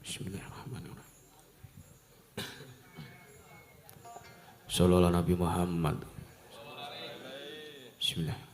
Bismillahirrahmanirrahim. Sallallahu Nabi Muhammad. Bismillah.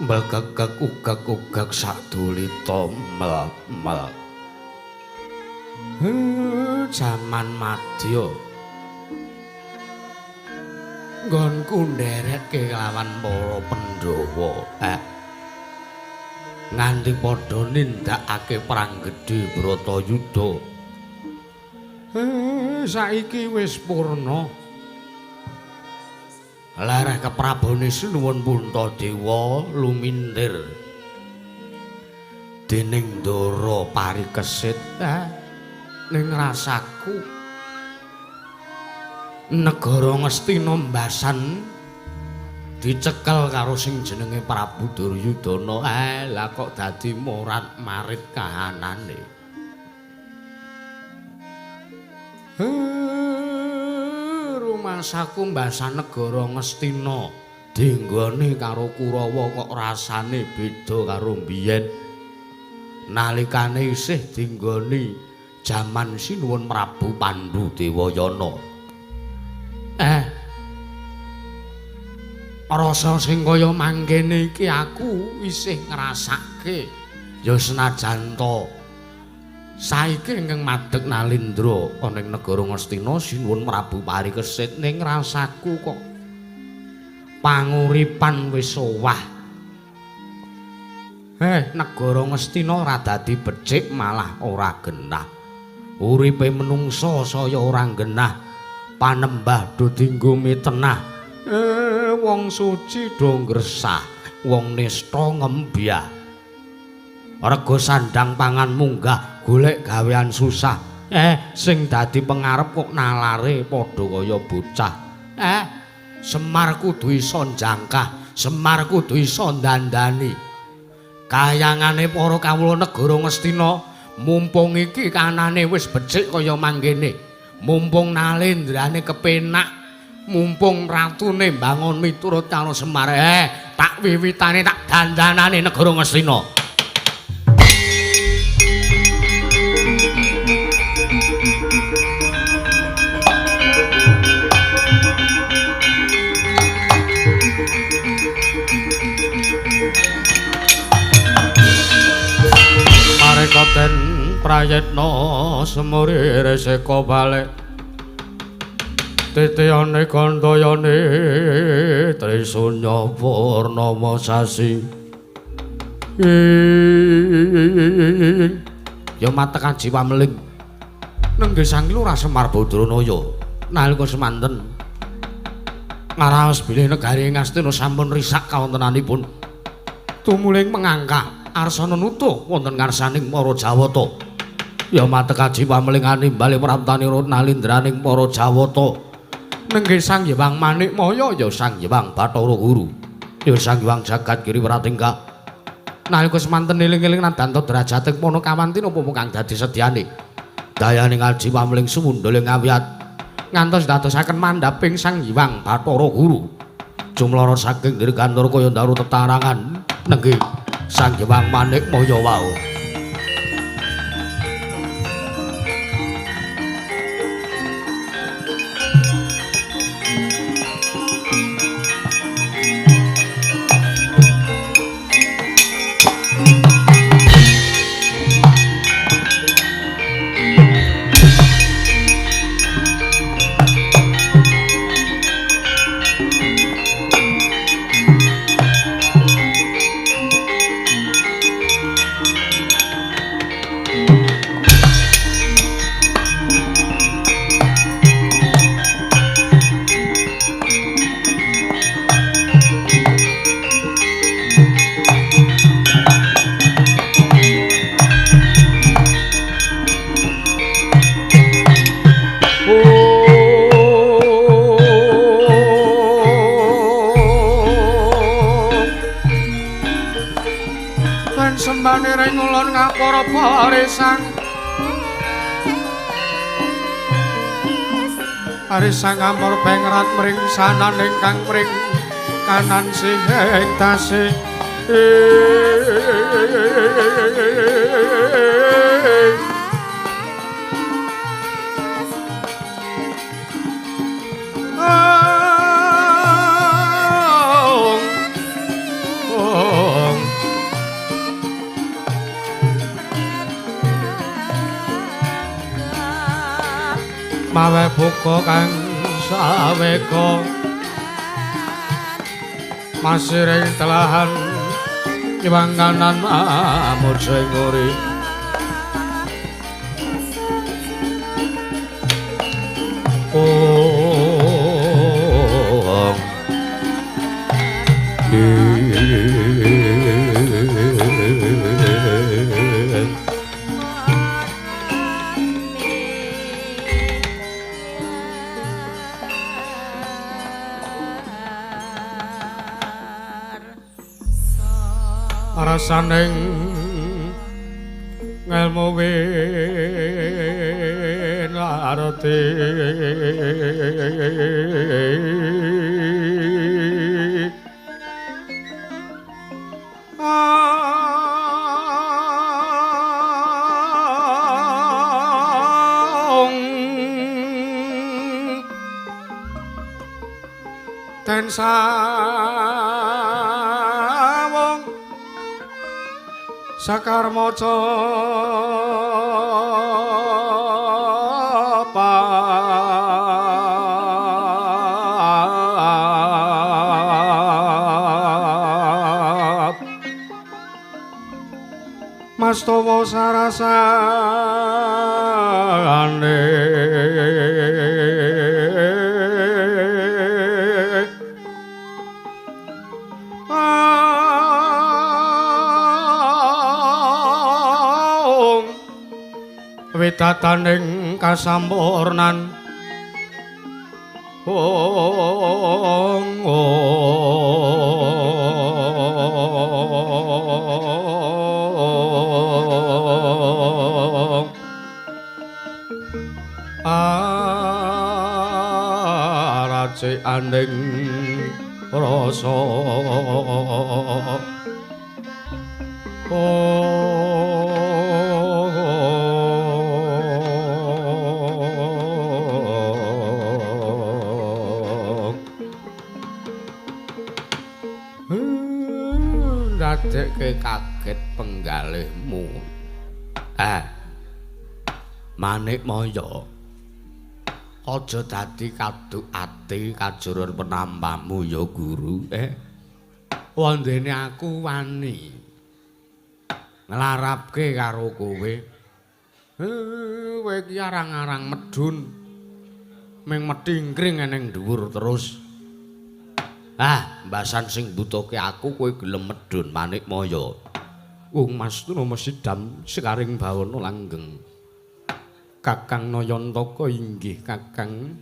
Melkekek ugek-ugek sadulita mel-mel. Jaman madya. Nggonku nderekke kelawan para Pandhawa. Nganti padha nindakake perang gedhe Bratayuda. Saiki wis purna. Lareh keprabone Sinuwun Puntadewa lumintir dening Ndara Parikesit. Ning rasaku negara Ngastina mbasan dicekel karo sing jenenge Prabu Duryudana. Lah kok dadi morat-marit kahanane. Rumasaku mbasan negara Ngastina dinggone karo Kurawa kok rasane beda karo mbiyen nalikane isih dinggoni jaman Sinuwun Prabu Pandhu Dewayana. Rasa sing kaya mangkene iki aku isih ngrasake ya senajan to saiki ingkang madeg Nalindra ana ing negara Ngastina Sinuwun Prabu Parikesit, ning rasaku kok panguripan wis owah. Negara Ngastina ora dadi becik malah ora genah. Uripe menungsa saya ora genah, panembah do dinggo mitenah. Wong suci do ngresah, wong nista ngembyah. Rega sandang pangan munggah, golek gawean susah. Sing dadi pengarep kok nalare padha kaya bocah. Semar kudu iso njangkah, Semar kudu iso ndandani. Kayangane para kawula negara Ngastina, mumpung iki kanane wis becik kaya mangkene. Mumpung nalendrane kepenak, mumpung ratune mbangun miturut karo Semar. Tak wiwitane tak dandanane negara Ngastina. Den prayitna semuri reseka balik titiyane kandayane trisunya purnama sasi. Ya matekan jiwa meling nenggih Sang Lurah Semar Badranaya nalika semanten ngaraos bilih negari Ngastina sampun risak kawontenanipun tumuling mengangkah arsana nutuh wonten ngarsaning para Jawata. Ya matekaji pamelingane bali praptanira nalindraning para Jawata. Nenggih Sang Hyang Manikmaya ya Sang Hyang Bathara Guru. Ya Sang Hyang Jagat Giri Pratingga. Nalika semanten eling-eling nadanta derajating Panakawanti napa kang dadi sedyane. Dayane ngaji pameling sumundhul ing awiyat ngantos dadosaken mandhaping Sang Hyang Bathara Guru. Jumlara saking dirgantura kaya daru tetarangan nenggih Sang Hyang Manikmaya wau. Sang amor pengrat mring sanan ingkang mring kanan sing tasih. Mawe buka kang saweka masiring telahan kiwang kanan mamuja ing uri. Oh, rasaning ngelmu winarti den sawung sakarma cepat mastawa sarasane witataning kasampurnan ong ong araceaning rasa Ndadekke kaget penggalihmu. Eh. Manikmaya. Aja dadi kaduk ati kajuron penampamu ya guru. Eh. Wondene aku wani nglarapke karo kowe. Kowe iki arang-arang medun. Ming methingkring ning dhuwur terus. Ah, mbasan sing mbutuhke aku kowe gelem medun Manikmaya. Wong Mas Tuna mesidam sekaring bawana langgeng. Kakang Nayantaka inggih Kakang.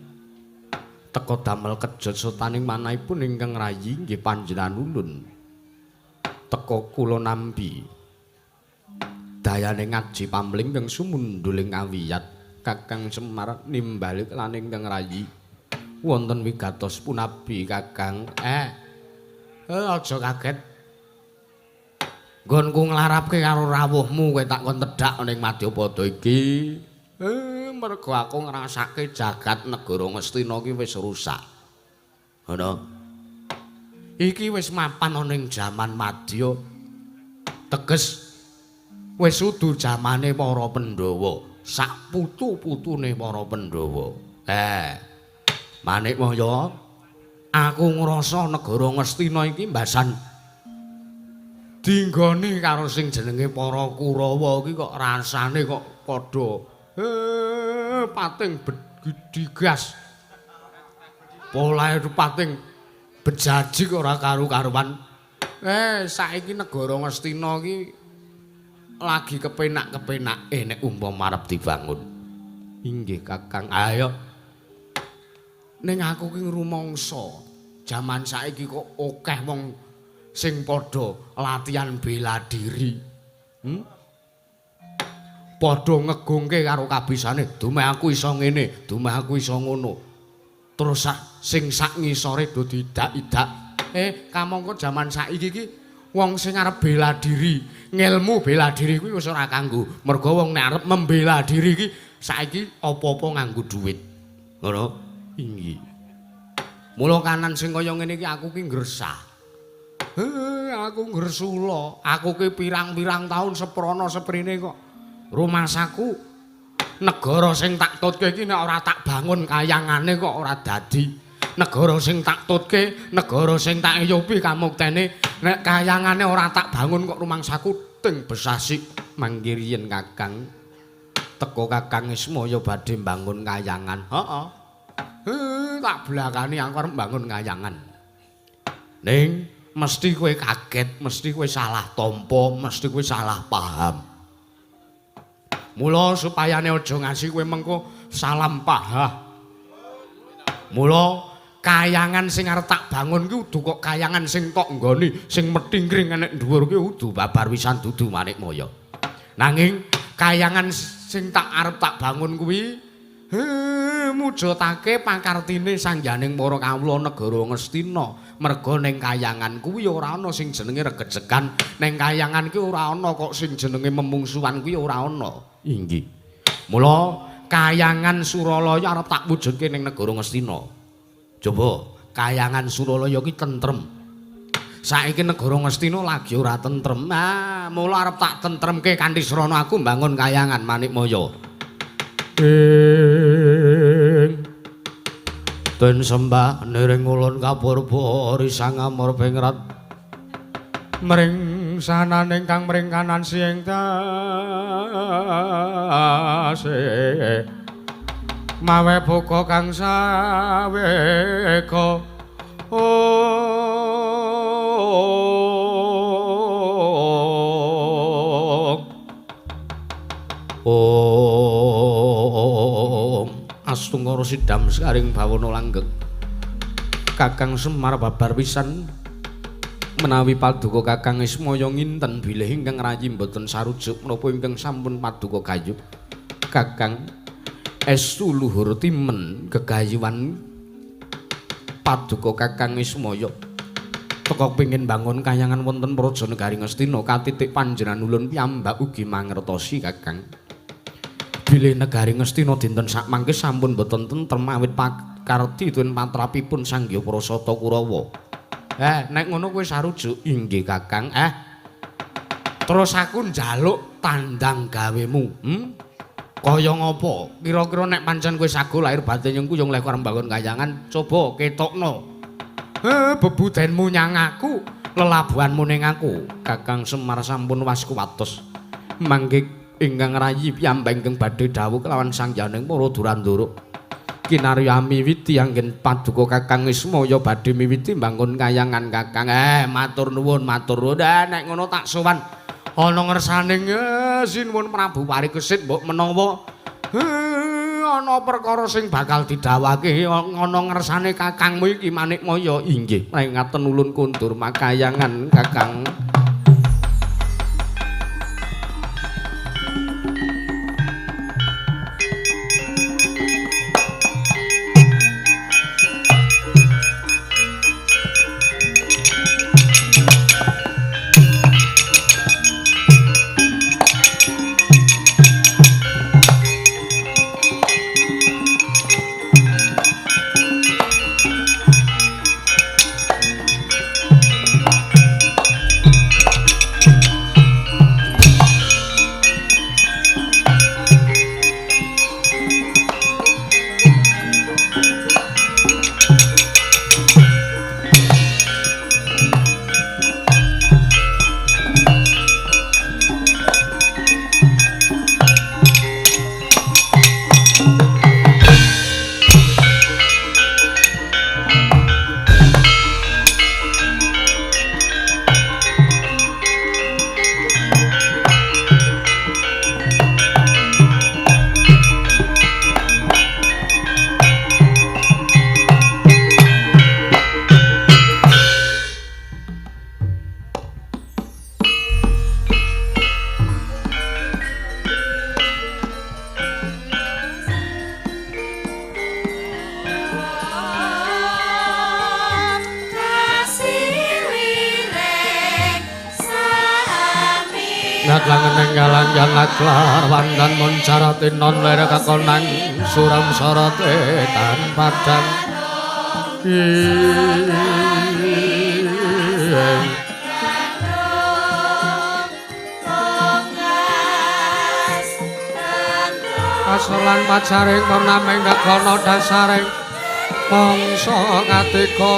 Teka damel kejot setaning manahipun ingkang rayi inggih panjenengan ulun. Teka kula nampi. Dayane ngaji pamling kang sumundhuling kawiyat Kakang Semar nimbali lan ingkang rayi. Wonten wigatos punabi Kakang. Aja kaget. Nggonku nglarapke karo rawuhmu kowe tak kon tedhak ning Madyapada iki. Mergo aku ngrasake jagat negara Ngastina iki wis rusak. Ngono. Iki wis mapan ana ning jaman Madya. Teges wis udu jamane para Pandhawa, sak putu-putune para Pandhawa. Manikmaya, aku ngrasa negara Ngastina iki mbasan dinggoni karo sing jenenge para Kurawa iki kok rasane kok padha pating digas. Polahe pating bejaji kok ora karu-karuan. Saiki negara Ngastina iki lagi kepenak-kepenake nek umpama arep dibangun. Inggih Kakang. Ayo. Ning aku ki ngrumangsa jaman saiki kok akeh wong sing padha latihan bela diri. Padha ngegungke karo kabisane, dumeh aku iso ngene, dumeh aku iso ngono. Terus sing sak ngisore do diidak-idak. Kamangka jaman saiki iki wong sing arep bela diri, ngelmu bela diri kuwi wis ora kanggo. Mergo wong nek arep membela diri iki saiki apa-apa nganggo dhuwit. Ngono? Inggih. Mula kanan sing kaya ngene iki aku ki ngresah. Aku ngresula. Aku ki pirang-pirang taun seprana seprene kok rumasaku negara sing tak tutke iki nek ora tak bangun kayangane kok ora dadi. Negara sing tak tutke, negara sing tak eyupi kamuktene nek kayangane ora tak bangun kok rumangsaku ting besasik manggih riyen Kakang. Teka Kakang Ismaya badhe mbangun kayangan. Heeh. Tak blakani aku arep mbangun kayangan. Ning mesti kowe kaget, mesti kowe salah tampa, mesti kowe salah paham. Mula supayane aja ngasi kowe mengko salam pahah. Mula kayangan sing arep tak bangun ki udu kok kayangan sing tok nggoni, sing methingkring enek dhuwur ki udu babar wisan dudu Manikmaya. Nanging kayangan sing tak arep tak bangun kuwi mujudake pakartine sangyaning para kawula negara Ngastina. Merga ning kayangan kuwi ora ana sing jenenge regejegan, ning kayangan kuwi ora ana kok sing jenenge memungsuhan kuwi ora ana. Inggih. Mula kayangan Suralaya arep tak wujudke ning negara Ngastina. Coba kayangan Suralaya ki tentrem. Saiki negara Ngastina lagi ora tentrem. Ah, mula arep tak tentremke kanthi srana aku mbangun kayangan Manikmaya. Den sembah niring ulun kapurba risang amor pingrat mring sananing kang mring kanan siing dase mawe buka kang saweka. Om astungkara sidam sekaring bawana langgeng. Kakang Semar babar pisan menawi paduka Kakang Ismaya nginten bilih ingkang rayi mboten sarujuk menapa ingkang sampun paduka gayuh. Kakang estu luhur timen gegayuhan paduka Kakang Ismaya. Teka pengin bangun kayangan wonten Praja Negari Ngastina katitik panjenengan ulun piyambak ugi mangertosi Kakang. Bilih negari Ngastina dinten sakmangke sampun boten tentrem awit pakarti tuen patrapipun Sang Hyang Prasata Kurawa. Nek ngono kowe sarujuk. Inggih Kakang. Terus aku njaluk tandang gawemu. Kaya ngapa? Kira-kira nek pancen kowe sago lahir batin nyengku yo lek arep mbangun kayangan, coba ketokno. Bebudenmu nyang aku, lelabuhanmu ning aku. Kakang Semar sampun waskuwatos. Mangke ingkang rayi piyambak ingkang badhe dawuh kelawan Sang Hyang para Durandara. Kinarya miwiti anggen paduka Kakang Ismaya badhe miwiti mbangun kayangan Kakang. Matur nuwun, matur nuwun. Nek ngono tak sowan ana ngersane sinuwun Prabu Parikesit mbok menawa ana perkara sing bakal didhawuhake ana ngersane kakangmu iki Manikmaya. Inggih, ngaten ulun kundur makayangan Kakang. Wandan moncarate non lere kakonang suram sorote tan padang. Asolan pacaring purnaming kakono dasaring mangsa katika.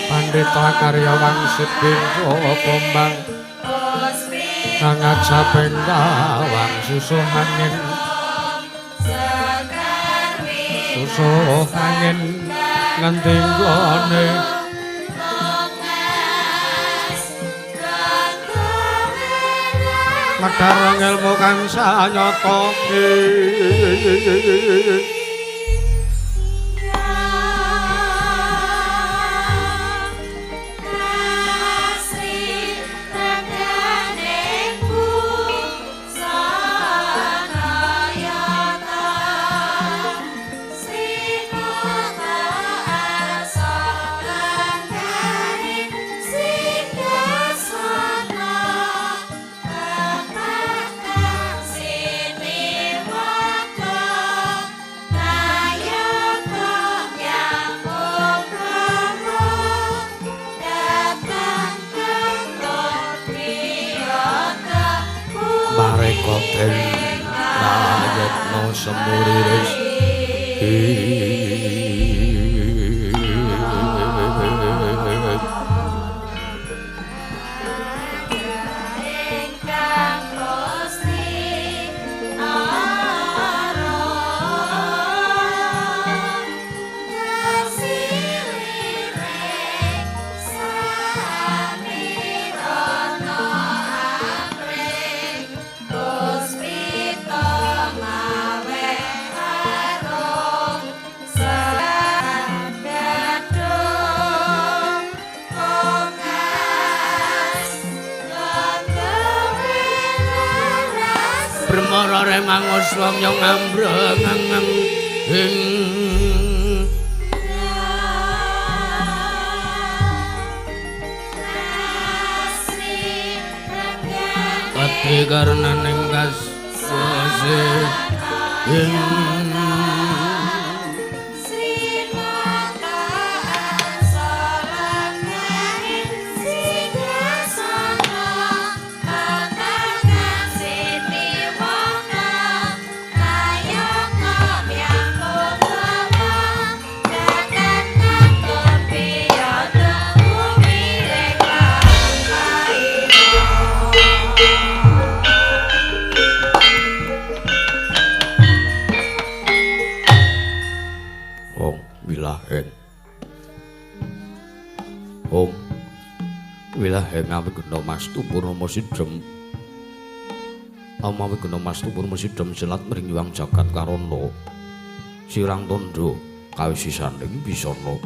Pandeta karya wangsit bingko gombang ngajaping kawang susuh angin susuh angin ngendi nggone medhar ilmu kang sanyata. Marekoten rayetna semuriris. Bremara remangus wong yo ngambreng ing Ati karenaning kasih ing Om wilaheng awigena mastu purnama sidhem amawigena mastu purnama sidhem selat mring yuang jagat karana sirang tandha kawisisaning bisana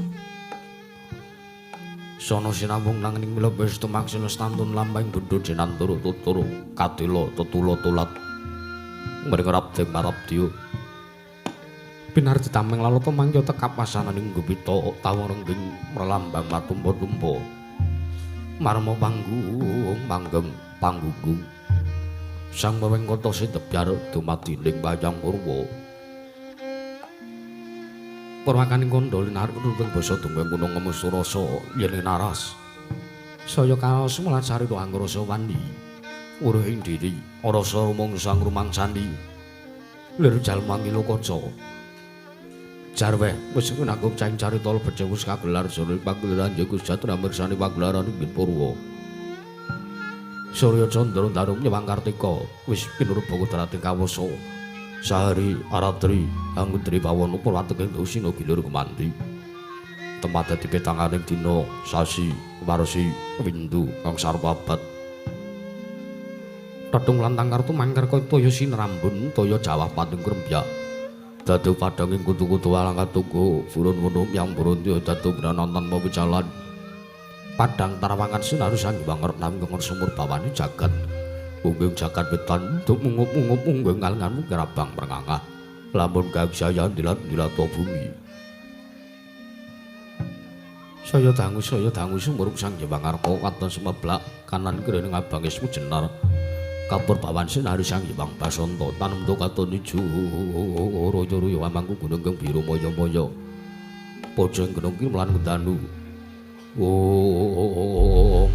sono sinambung nanging mila wis tumaksina stantun lampahing bendho jenantara tuturu kadela tetula tulat mring rabdeng marabdya pinardi tameng lalata mangya tekap wasananing gupita tawang rengging merlambang matumpa-tumpa marma panggung manggeng panggunggung sang wewengkota sitebyar dumadining wayang purwa purwakaning kandha linarep nutung basa dunggeng gunung ngemusu rasa yen naras saya kaos mlacarita angrasa wani weruh ing diri rasa rumangsa ngrumangsani lir jalma ngilokaca jarweh wis nanggung caing carita lebet wis kagelar jroning pagelaran ya Gusti mirsani pagelaran ing Purwa Surya Candra Daru nyewang Kartika wis pinurba kudrating kawasa sahari aratri anggutri pawana purwateking dusina gilir kemandi tempat dadi petanganing dina sasi warsi windu kang sarwa abad tetung lan tangkar tumangkar toya sinrambun toya jawah pating krembyak dadu padanging kutu-kutu alang katunggu furun wunum yang burundi dadu branantan mau jalan padang tarawangan sinaru sang banget nami kengon sumur bawani jagat ungging jagat wetan untuk mungup-mungup ungging ngalenganmu kerabang merengangah lamun gagsaya dilat-dilat bumi saya dangu sumur sang bangarko katon semeblak kanan kiri ngabangis jenar kapur bawan sinari sang Hyang Basanta tanem katon ijo royo-royo amangku gunung kang biru moyo-moyo pojok gunung ki mlan danu oh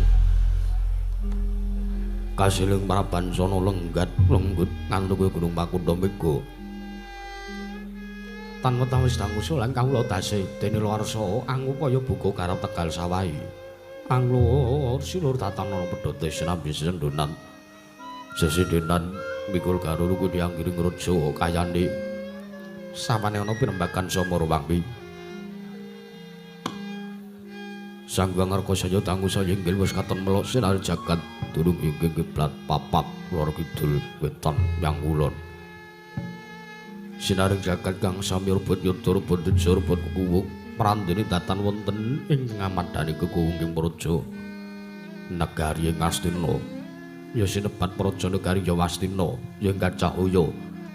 kasiling prabansana lenggat lenggut ngantuk gunung Makunda Mega tan wetawis dangu lan kawula dase dene luarsa angupaya buka garap Tegal sawahi anglur silur tatana pedhote sinambi sendonan sesindenan mikul garuru kuwi anggiring raja kayane sawane ana pirembagan Samara Sang Wangarka saya dangu saya inggil wis katon melok sinar jagat durung inggih kiblat papat lor kidul wetan yang kulon sinaring jagat kang sami rebut yudha rebut teja rebut kuwuk prandene datan wonten ing ngamadani kekuwunging praja negari ing Astina ya sinebat praja negari ya Wastina ya Gajah-Uya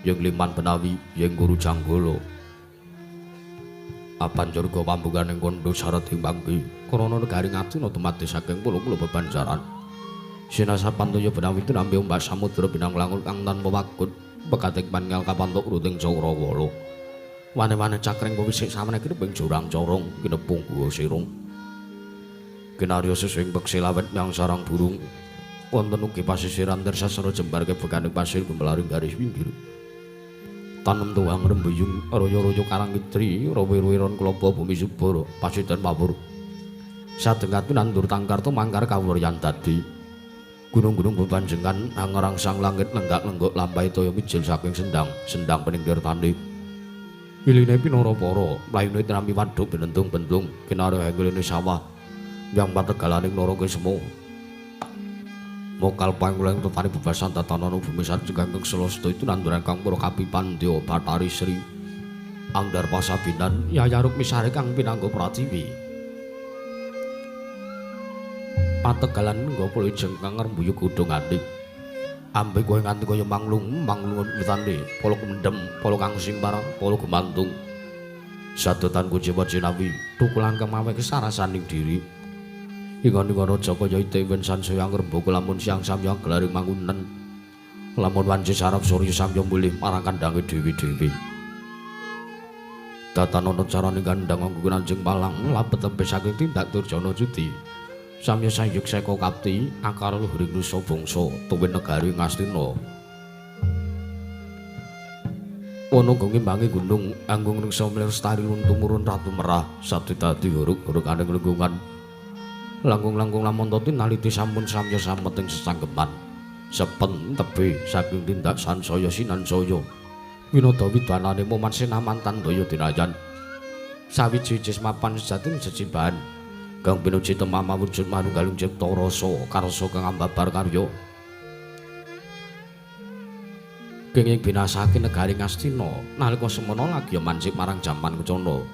ya Liman Benawi ya Guru Janggala apanjur go pambukaning kandha syarat ing mangki krana negari Ngastina dumadi saking pulo-pulo bebanjaran sinasapan toya Benawi tinampi ombak samudra binang langut kang tanpa wagut pekating pangal kapantuk ruting Cakrawala wane-wane cakring pewisik samene kineping jurang corong kinepung guwa sirung kinarya sesing peksi lawet yang sarang burung wonten ugi pasisiran tersasana jembar kebekaning pasir gumelaring garis pinggir tanem tuwang rembuyung royo-royo karang kitri rowi-rowiron klopo bumi subur pasidan mabur sadengat nandur tangkar tumangkar kawuryan dadi gunung-gunung bebanjengan angrangsang langit lenggak-lenggok lampahi toya mijil saking sendang sendang peninggir tani iline pinara para mlayune tinampi waduk benentung-bentung kinarya enggeline sawah yang pategalaning Naraka Sema mokal panguleng tetani bebasan tatanan bumi sajengkang selasta itu nanduran kang para kapipandya Bathari Sri Anggar Pasabinan Yaya Rukmisari kang pinangga pratiwi pategalan nggo pulih jengkang ngrembuyuk godhongane Ambe kowe nganti kaya manglung manglung witane pala kumendem pala kang simpar pala gumantung sadotan kuciwa jinawi tukulan kemawe kesarasaning diri ingon-ingon raja kaya ite wen sansaya ngrembaka lamun siang samya gelaring mangunen lamun wanci sarap surya samya mulih marang kandhange dewi-dewi datan ana carane kandhang anggo anjing palang labet tembe saking tindak Durjana judi samya sayuk seka kapti akar luhuring nusa bangsa tuwin negari Ngastina. Wana ngimbangi gunung anggung ringsa mlestari tumurun ratu merah sadi dadi huruk-hurukane lingkungan langkung-langkung lamun tinaliti sampun samya samet ing sesanggeman sepen tebih saking tindak sansaya sinansaya winada widanane moman sinamantan daya dinayan sawiji mapan sejati jejimbahan kang pinuji temama wujud manunggaling cipta rasa karsa kang ambabar karya kenging binasake negari Ngastina nalika semana lagi mancik marang jaman kencana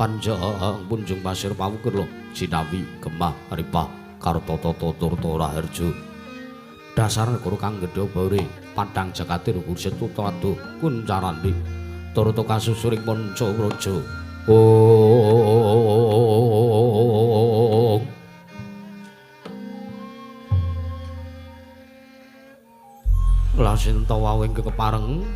panjang punjung pasir pawukir lho jinawi gemah ripah kartata turta raharja dasar negara kang gedhe bare padhang jagate rukursit tutu kuncarane turta kasusuring manca praja. Oh, lasinta wawing kepareng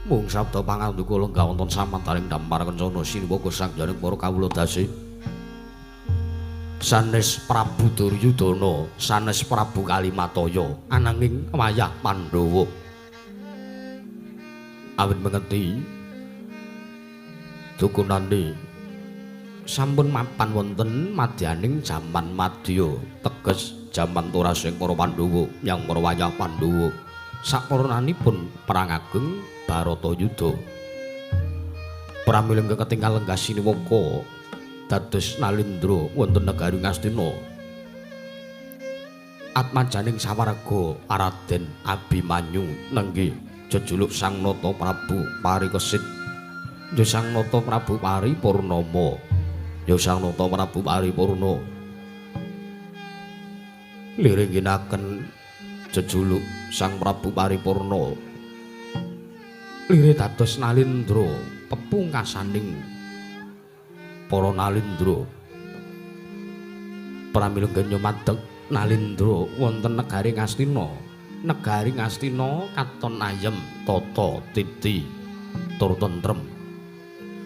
mung sabda pangandika lenggah wonten samantaring dampar kencana siniwaka sang jaring para kawula dasi sanes Prabu Duryudana sanes Prabu Kalimataya ananging wayah Pandhawa awit mengerti dukunane sampun mapan wonten madyaning jaman madya teges jaman turasing para Pandhawa yang para wayah Pandhawa sakporonanipun perang ageng Bharatayuda pramila ingkang ketinggal lenggah siniwaka dados nalindra wonten negari Ngastina atmajaning sawarga Raden Abimanyu nenggih jejuluk Sang Nata Prabu Parikesit ya Sang Nata Prabu Paripurnama ya Sang Nata Prabu Paripurna liringginaken jejuluk Sang Prabu Paripurna lire dados nalindra pepungkasaning para nalindra pramila nyumadeg nalindra wonten negari Ngastina negari Ngastina katon ayem tata titi tur tentrem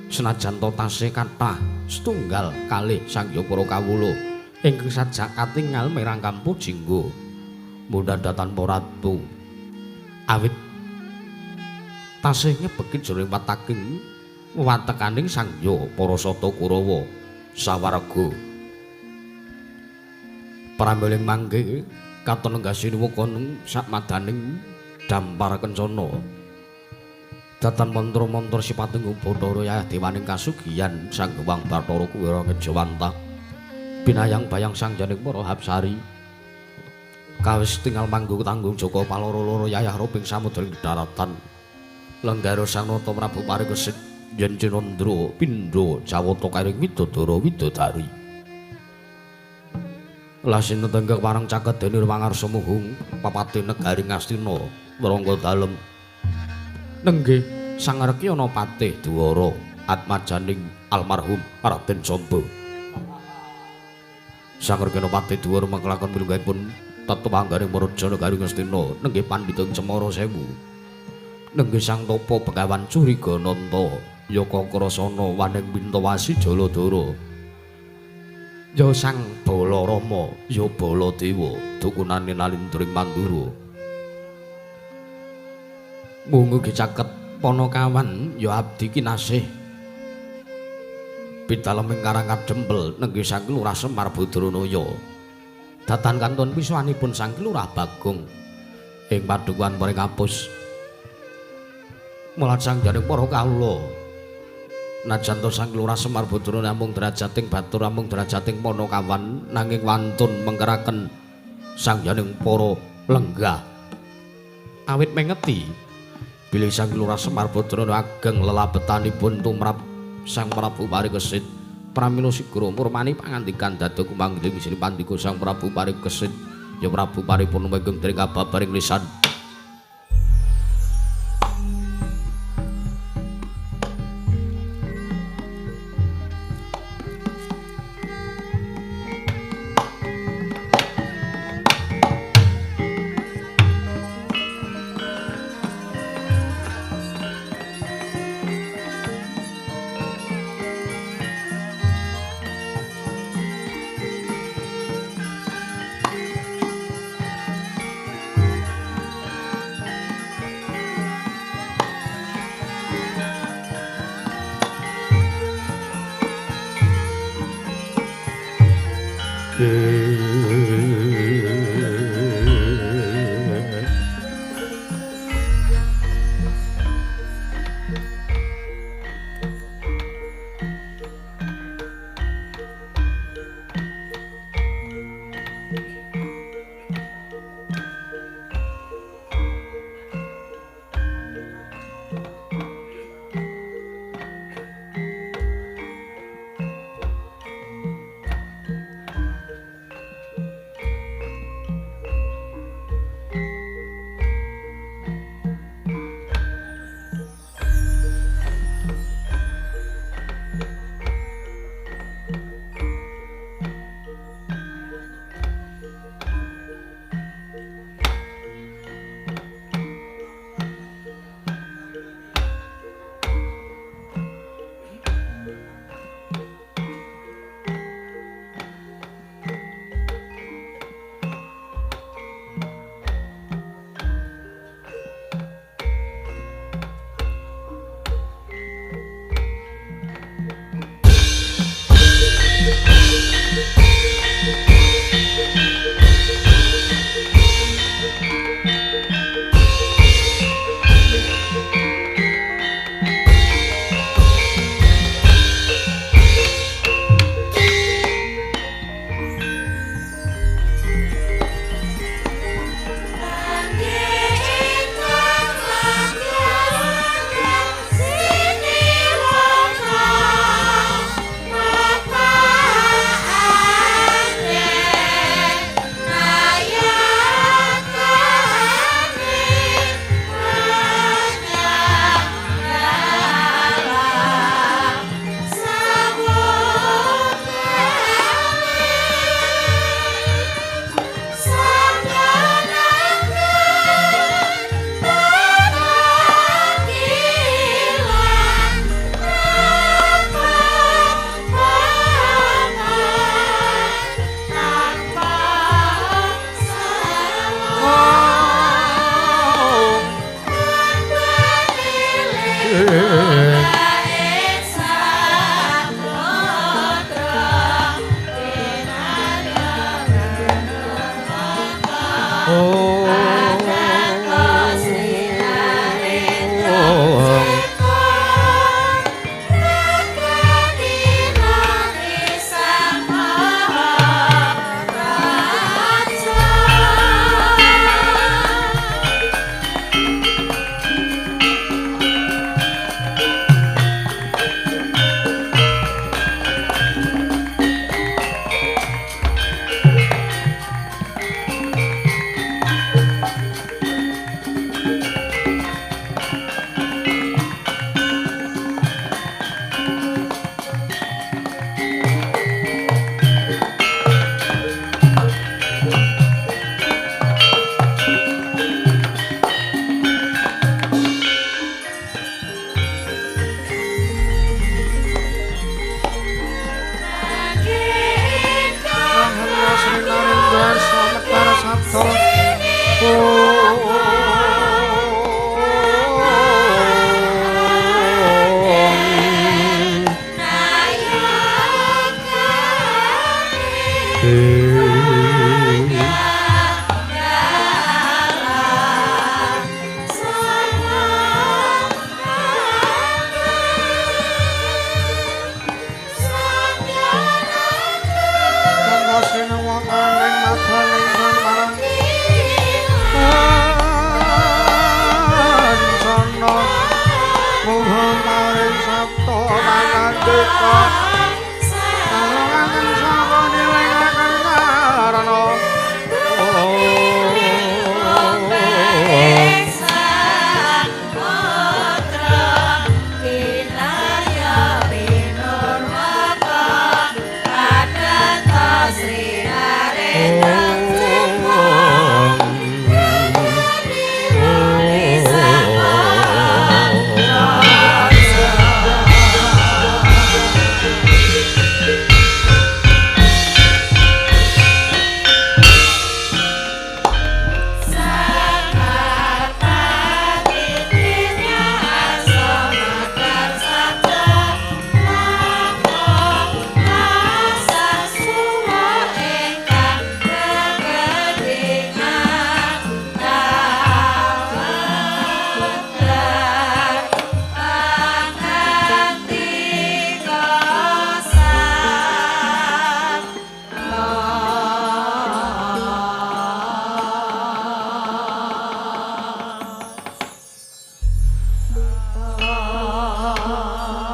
senajan to tasih kathah setunggal kalih sangya para kawula ingkang sajak katingal mirang kampu jinggo mundha tanpa ratu awit tasih nyebeki jroning wataking watekaning sangya para sata Kurawa sawarga pramila mangke katon lenggah siniwaka sakmadaning dampar kencana datan mantra-mantra sipating Bathara Yayah dewaning kasugihan Sang Hyang Bathara Kuwera Ngejawantah binayang bayang sang janing para hapsari kawis tinggal manggung tanggung jaka paloro-loro yayah roping samudra ing daratan lenggara Sang Nata Prabu Parikesit yen Cinandra pindha jawata karing widodara widodari lasin tenggek parang caket dene wangarsa muhung papate negari Ngastina Rangga dalem nenggih Sang Rekyana Patih Dwara atmajaning almarhum Raden Samba. Sang Rekyana Patih Dwara maklakon pilunggahipun tetepangganing Raja negari Ngastina nenggih pandhita ing Cemara Sewu. Nenggih Sang Tapa Begawan Curigananta Yaka Krasana waning Pintawasi Jaladara. Ya Sang Balarama ya Baladewa dukunane Nalindra ing Mandura. Mung ugi caket Panakawan ya abdi kinasih pidalem ing Karang Kadempel nenggih Sang Lurah Semar Badranaya. Datan kantun pisuwanipun Sang Lurah Bagong ing padukuhan Pringapus. Mulat sang jaring para kawula najan to Sang Lurah Semar Badranaya namung derajating batur namung derajating Panakawan nanging wantun mengkeraken sang jaring para lenggah. Awit mengeti bilih Sang Lurah Semar Badranaya ageng lelabetanipun tumrap Sang Prabu Parikesit pramila sigra murmani pangandikan dados kumanggih sri pandika Sang Prabu Parikesit Ya Prabu paripurna menggung dening kababaring lisan.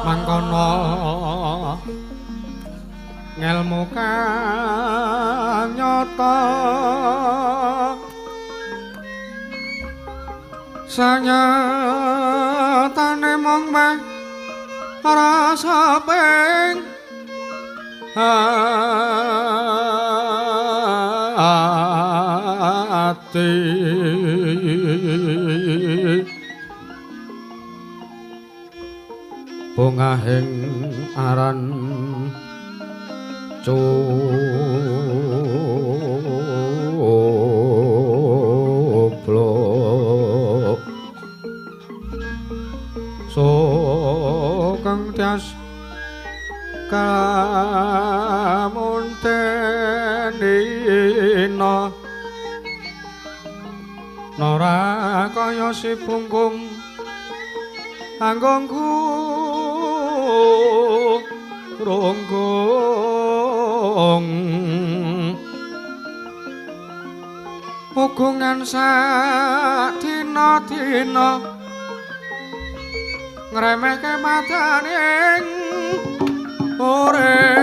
Mangkono ngelmu kang nyata sanyatane mung meh rasa ping ati bungahing aran coblok sokeng tias kamuntenina nora kaya si punggung anggongku ronggung ugungan sak dina-dina ngremehke madaning urip.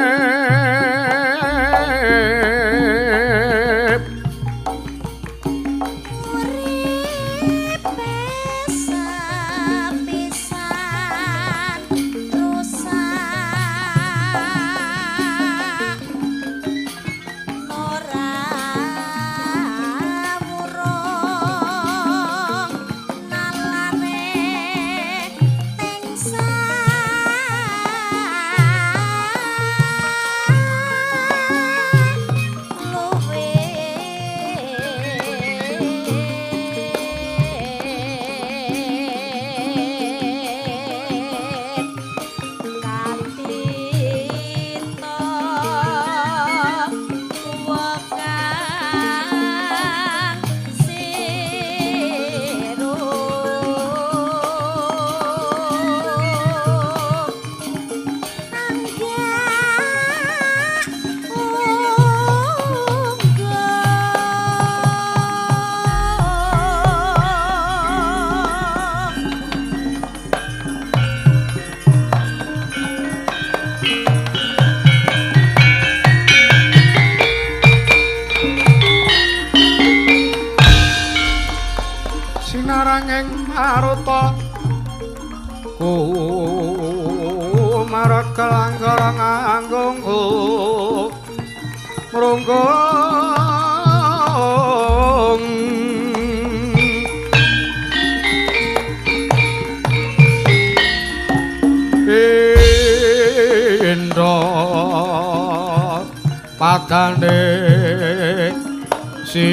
Sinaranging maruta kumarekel anggarang anggungku mrunggung indra padane si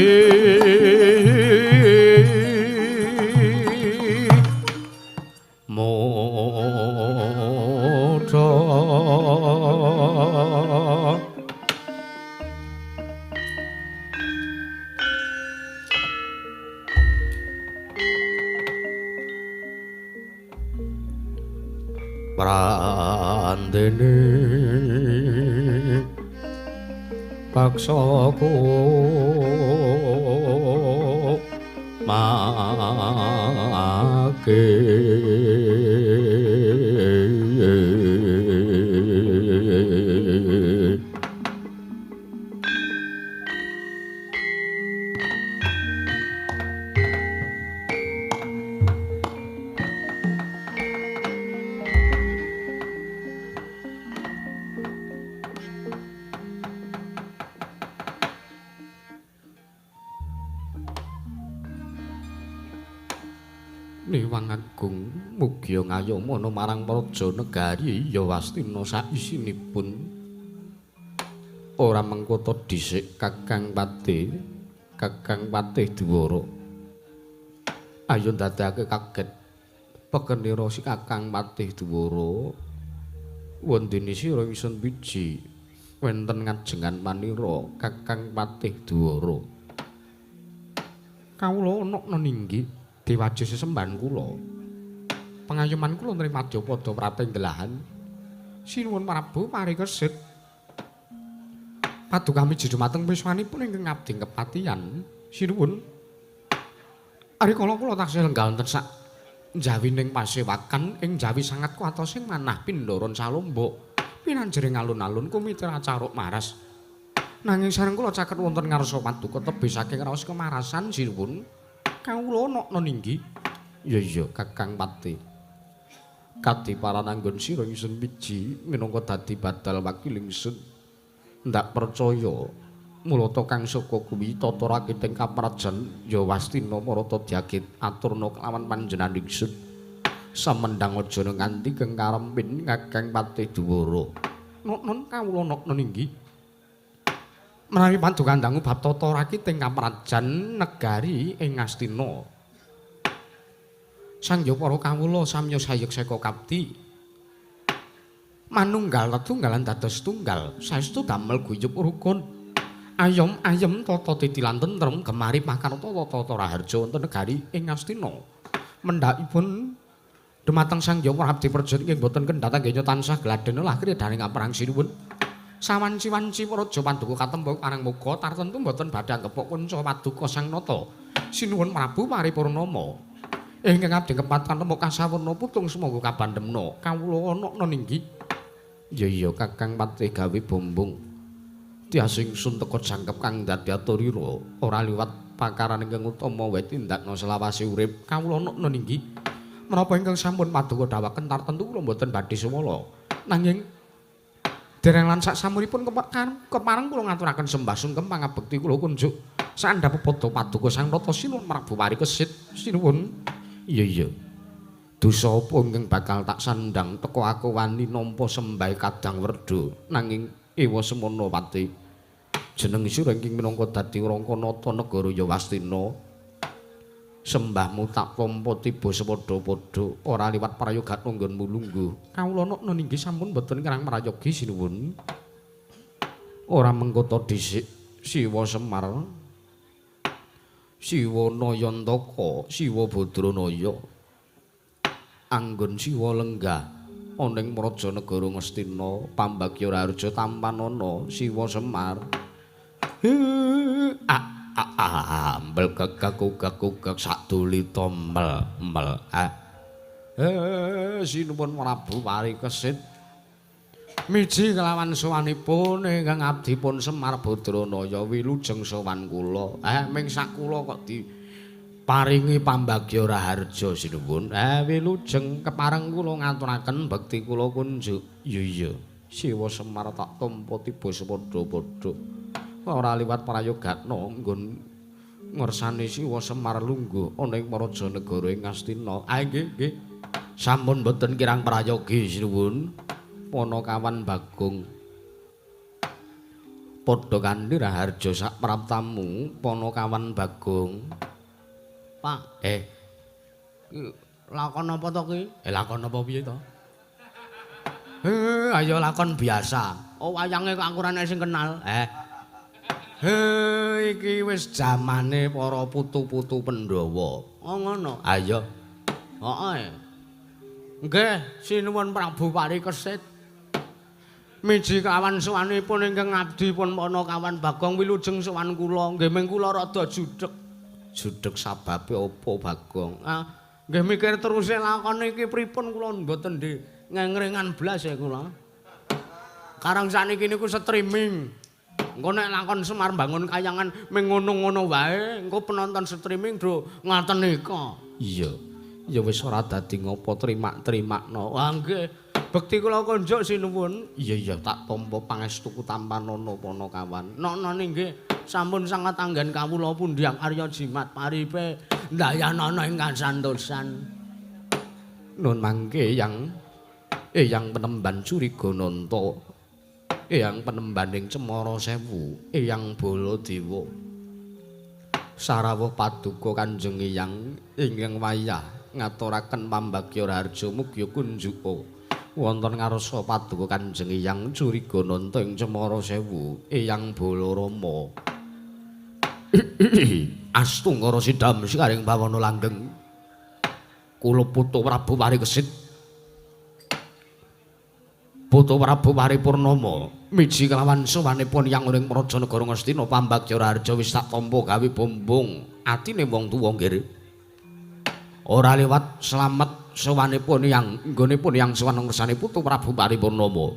Prandene paksaku make Niwang Agung mugi ngayomana marang praja negari ya Wastina saisinipun. Ora mengkota dhisik Kakang Patih, Kakang Patih Dwara. Ayo ndadekake kaget pekenira si Kakang Patih Dwara. Wondene sira ingsun biji wonten ngajengan manira Kakang Patih Dwara. Kawula ana ninggi dewaja sesembahan kula. Pangayoman kula nring madyapada pratinggelahan. Sinuwun Prabu Parikesit. Paduka miji dumateng wiswanipun ingkang ngabdi kepatihan. Sinuwun. Rikala kula taksih lenggah wonten sak njawining pasewakan ing Jawi sangat kuatosing manah pindharan salombok. Pinanjering alun-alun kumitra caruk maras. Nanging sareng kula caket wonten ngarsa paduka tebih saking raos kemarasan sinuwun. Kawula ana ninggi. Ya iya Kakang Patih. Kadiparan anggon sira ingsun miji minangka dadi badal wakil ingsun. Ndak percaya mulata kang saka kuwi tata rakiting kaprajan ya Wastina marata diagit aturna kelawan panjenengan ingsun. Samendang aja nganti kengkarempin Kakang Patih Dwara. Noknon kawula nokno ninggi. Menawi paduka dangu bab tata rakiting kaprajan negari ing Ngastina. Sangya para kawula samya sayek seka kapti. Manunggal tetunggalan dados tunggal, saestu damel guyub rukun. Ayom ayem tata titi lan tentrem gemari pakarta tata raharja wonten negari ing Ngastina. Mendhakipun dumateng Sang Hyang Abdi Praja ingkang boten kendhat anggenya tansah gladhen lah kredaning aprang sinuwun. Sawanci-wanci praja paduka katempa parang muka tartentu boten badhe anggepok kunca paduka Sang Nata. Sinuwun Prabu Paripurnama. Ingkang abdi kepat kantemuk kasawurna putung sumangga kabandemna. Kawula ana ninggi. Ya iya Kakang Patih gawe bombong. Tias ingsun teka jangkep kang dadi aturira ora liwat pakaran ingkang utama wae tindakna selawase urip. Kawula ana ninggi. Menapa ingkang sampun paduka dawaken tartentu kula mboten badhe sumala. Nanging dereng lan sak samuripun kepareng kula ngaturaken sembah sungkem pangabekti kula kunjuk sandhap pepada paduka Sang Nata sinuwun Prabu Parikesit. Sinuwun. Iya iya. Dosa apa ingkang bakal tak sandhang teka aku wani nampa sembah kadang werda nanging ewa semana pati. Jeneng sira ingkang minangka dadi rangka nata negara ya Wastina. Sembahmu tak tampa tiba sepadha-padha ora liwat prayoga nggonmu lungguh. Kawula nokna ninggi sampun boten kirang prayogi sinuwun. Ora mengkota dhisik Siwa Semar, Siwa Nayantaka, Siwa Badranaya. Anggon Siwa lenggah ana ing praja negara Ngastina pambagya raharja tampanana Siwa Semar. Ambel kekek sadulita mel mel. Sinuwun Prabu Parikesit. Miji kelawan sowanipun ingkang abdipun Semar Badranaya wilujeng sowan kula. Ming sak kula kok diparingi pambagya raharja sinuwun. Wilujeng kepareng kula ngaturaken bekti kula kunjuk. Iya iya. Siwa Semar tak tampa tiba sepadha-padha. Ora liwat prayogatna nggon ngersane Siwa Semar lungguh ana ing praja negara ing Ngastina. Nggih nggih. Sampun boten kirang prayogi sinuwun. Panakawan Bagong. Padha kanthi raharja sak praptamu Panakawan Bagong. Pak, lakon apa to ki? Lakon apa piye to? Ayo lakon biasa. Oh, wayange kok aku ora nek sing kenal. Iki wis jamane para putu-putu Pandhawa. Oh ngono. Ayo. Heeh. Nggih, sinuwun Prabu Parikesit. Miji kawan sowanipun ingkang abdi pun Panakawan Bagong wilujeng sowan kula. Nggih ming kula rada judeg. Judeg sababe apa Bagong? Nggih mikir terus lakon iki pripun kula mboten di ngengrengan blas ya kula. Karang sakniki niku streaming. Engko nek lakon Semar Bangun Kayangan ming ngono-ngono wae, engko penonton streaming do ngaten nika. Iya. Ya wis ora dadi ngopo trimak-trimakno. Wah nggih. Bekti kula kunjuk sinuwun. Iya iya tak tampa pangestuku tampanana Panakawan. Noknone nggih sampun sangat anggen kawula pundhang Arya Jimat paripe ndayanana ing kasantosan. Nun mangke yang Eyang penemban Curigananta, Eyang penembaning Cemara Sewu, Eyang Baladewa. Sarawuh paduka Kanjeng Eyang ingkang wayah ngaturaken pambagya raharja mugi kunjuka wonten ngarsa paduka Kanjeng Eyang Curigananta ing Cemara Sewu, Eyang Balarama. Astungkara sidam sikaring bawana langgeng. Kula putu Prabu Parikesit. Putu Prabu Paripurnama miji kelawan sowanipun yang ing Praja Negara Ngastina pambagya raharja wis tak tampa gawe bombong atine wong tuwa nggih. Ora liwat slamet sowanipun yang nggonipun yang sowan ngersane Putu Prabu Paripurnama.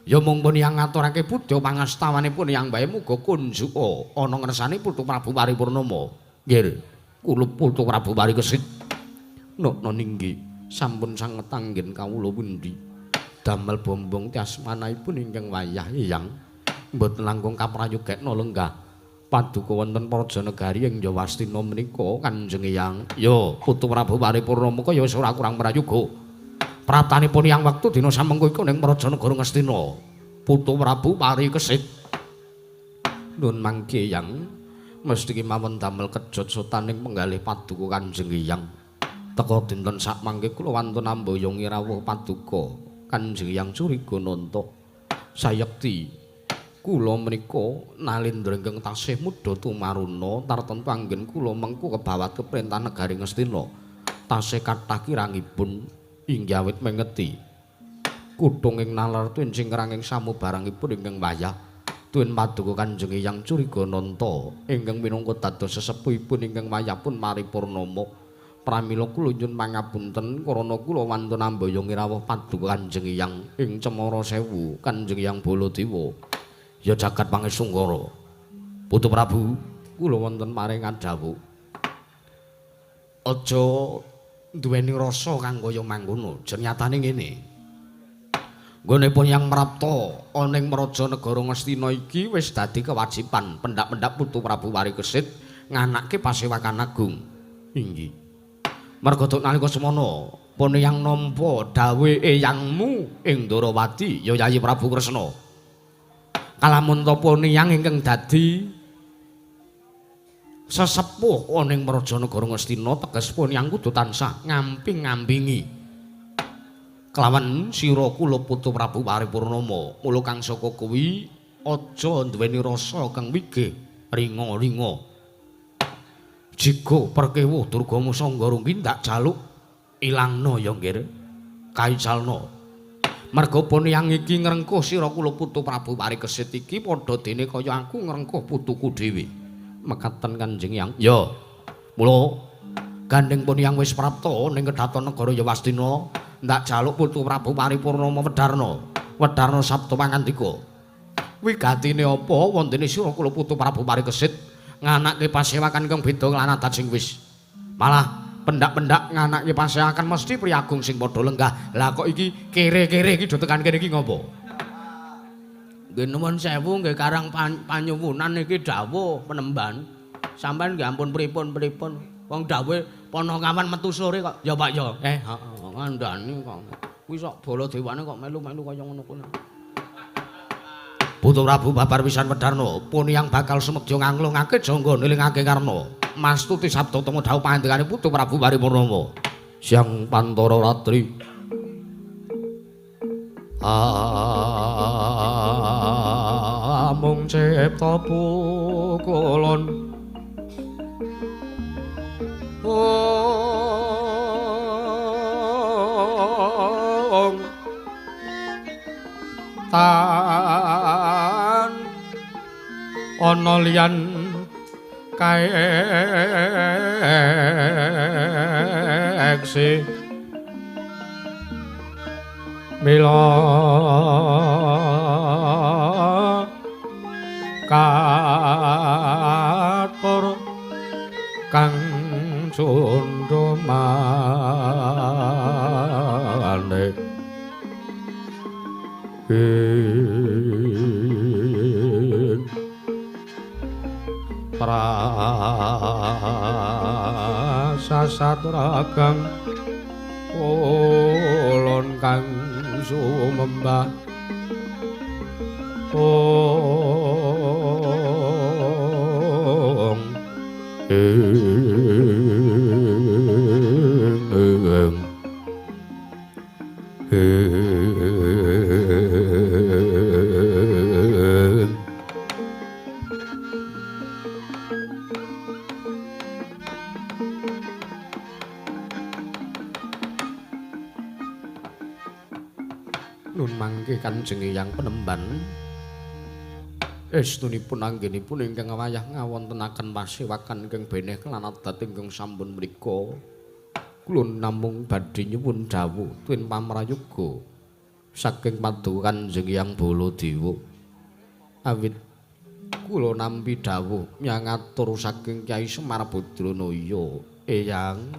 Ya mung pun yang ngaturake budya pangastawanipun yang bae muga kunjuka ana ngersane Putu Prabu Paripurnama. Nggih, kula Putu Prabu Parikesit. Nokno ninggi sampun sanget anggen kawula pundi. Damel bombong tiasmanaipun ingkang wayah Eyang mboten langkung kaprayogekna lenggah paduka wonten Praja Negari ing Yawastina menika Kanjeng Eyang. Ya Putu Prabu Paripurnama kaya wis ora kurang prayoga. Praptanipun yang wektu dina samengko iku ning Praja Negara Ngastina. Putu Prabu Parikesit. Nun mangke Eyang mesti kemawon damel kejot sotaning penggalih paduka Kanjeng Eyang. Teka dinten sakmangke kula wantun amboyongi rawuh paduka Kanjeng Eyang Curigananta. Sayekti kula menika nalindra ingkang tasih mudha tumaruna tartemtu anggen kula mengku kebawat keprintah negari Ngastina. Tasih kathah kirangipun inggih awit mengeti. Kutung ing nalar tuwin singkranging samubarangipun ingkang wayah tuwin paduka Kanjeng Eyang Curigananta ingkang minangka dados sesepuhipun ingkang wayah pun Paripurnama. Pramila kula nyuwun pangapunten karana kula wantun amboyongi rawuh paduka Kanjeng Eyang ing Cemara Sewu, Kanjeng Eyang Baladewa. Ya jagat pangesunggara. Putu Prabu, kula wonten paring dawuh. Aja duweni rasa kang kaya mangkono, nyatane ngene. Nggone pun yang mrapta ana ing Praja Negara Ngastina iki wis dadi kewajiban pendak-pendak Putu Prabu Parikesit nganake pasewakan agung. Inggih. Merga nalika semana pun yang nampa dawuhe eyangmu ing Ndorowati ya Yayi Prabu Kresna. Kalamun ta pun yang ingkang dadi sesepuh ana ing Praja Negara Ngastina teges pun yang kudu tansah ngamping-ngampingi kelawan sira kula Putu Prabu Paripurnama. Mula kang saka kuwi aja duweni rasa kang wigih ringa-ringa. Jiga perkewuh Durga Musangga rungki ndak jaluk ilangna ya nggih kaicalna. Merga pun yang iki ngrengkuh sira kula Putu Prabu Parikesit iki padha dene kaya aku ngrengkuh putuku dhewe. Mekaten Kanjeng Yang. Ya. Mula gandeng pun yang wis prapta ning kedaton negara Yawastina ndak jaluk Putu Prabu Paripurnama wedarna. Wedarna sabda pangandika. Wigatine apa wontene sira kula Putu Prabu Parikesit nganake pasewakan kang beda lan adat sing wis. Malah pendak-pendak nganake pasewakan mesti priyagung sing padha lenggah. Lah kok iki kere-kere iki do tekan kene iki ngopo? Nggih nuwun sewu nggih karang panyuwunan iki dawuh penemban. Sampeyan nggih ampun pripun-pripun. Wong dawuhe Ponokawan metu sore kok. Ya Pak ya. Heeh, ngandani kok. Kuwi sok Baladewane kok melu-melu kaya ngono kuwi. Putu Prabu babar pisan wedarna pun yang bakal sumedya nganglungake jangga nilingake karna. Mastuti sabda tama dawuh pangandikane Putu Prabu Paripurnama. Siang pantara ratri. Amung cipta pukulon. Ong tan ana liyan kaeksi mila katur kang cundha manik prasasatragang Kulon kang sumembah ong ing Nun mangke Kanjeng Hyang Penemban estunipun anggenipun ingkang wayah ngawontenaken pasewakan ingkang beneh kelan adat ingkang sampun mriku. Kula namung badhe nyuwun dawuh tuwin pamrayoga saking paduka Kanjeng Hyang Baladewa. Awit kula nampi dawuh nyangatur saking Kyai Semar Badranaya Eyang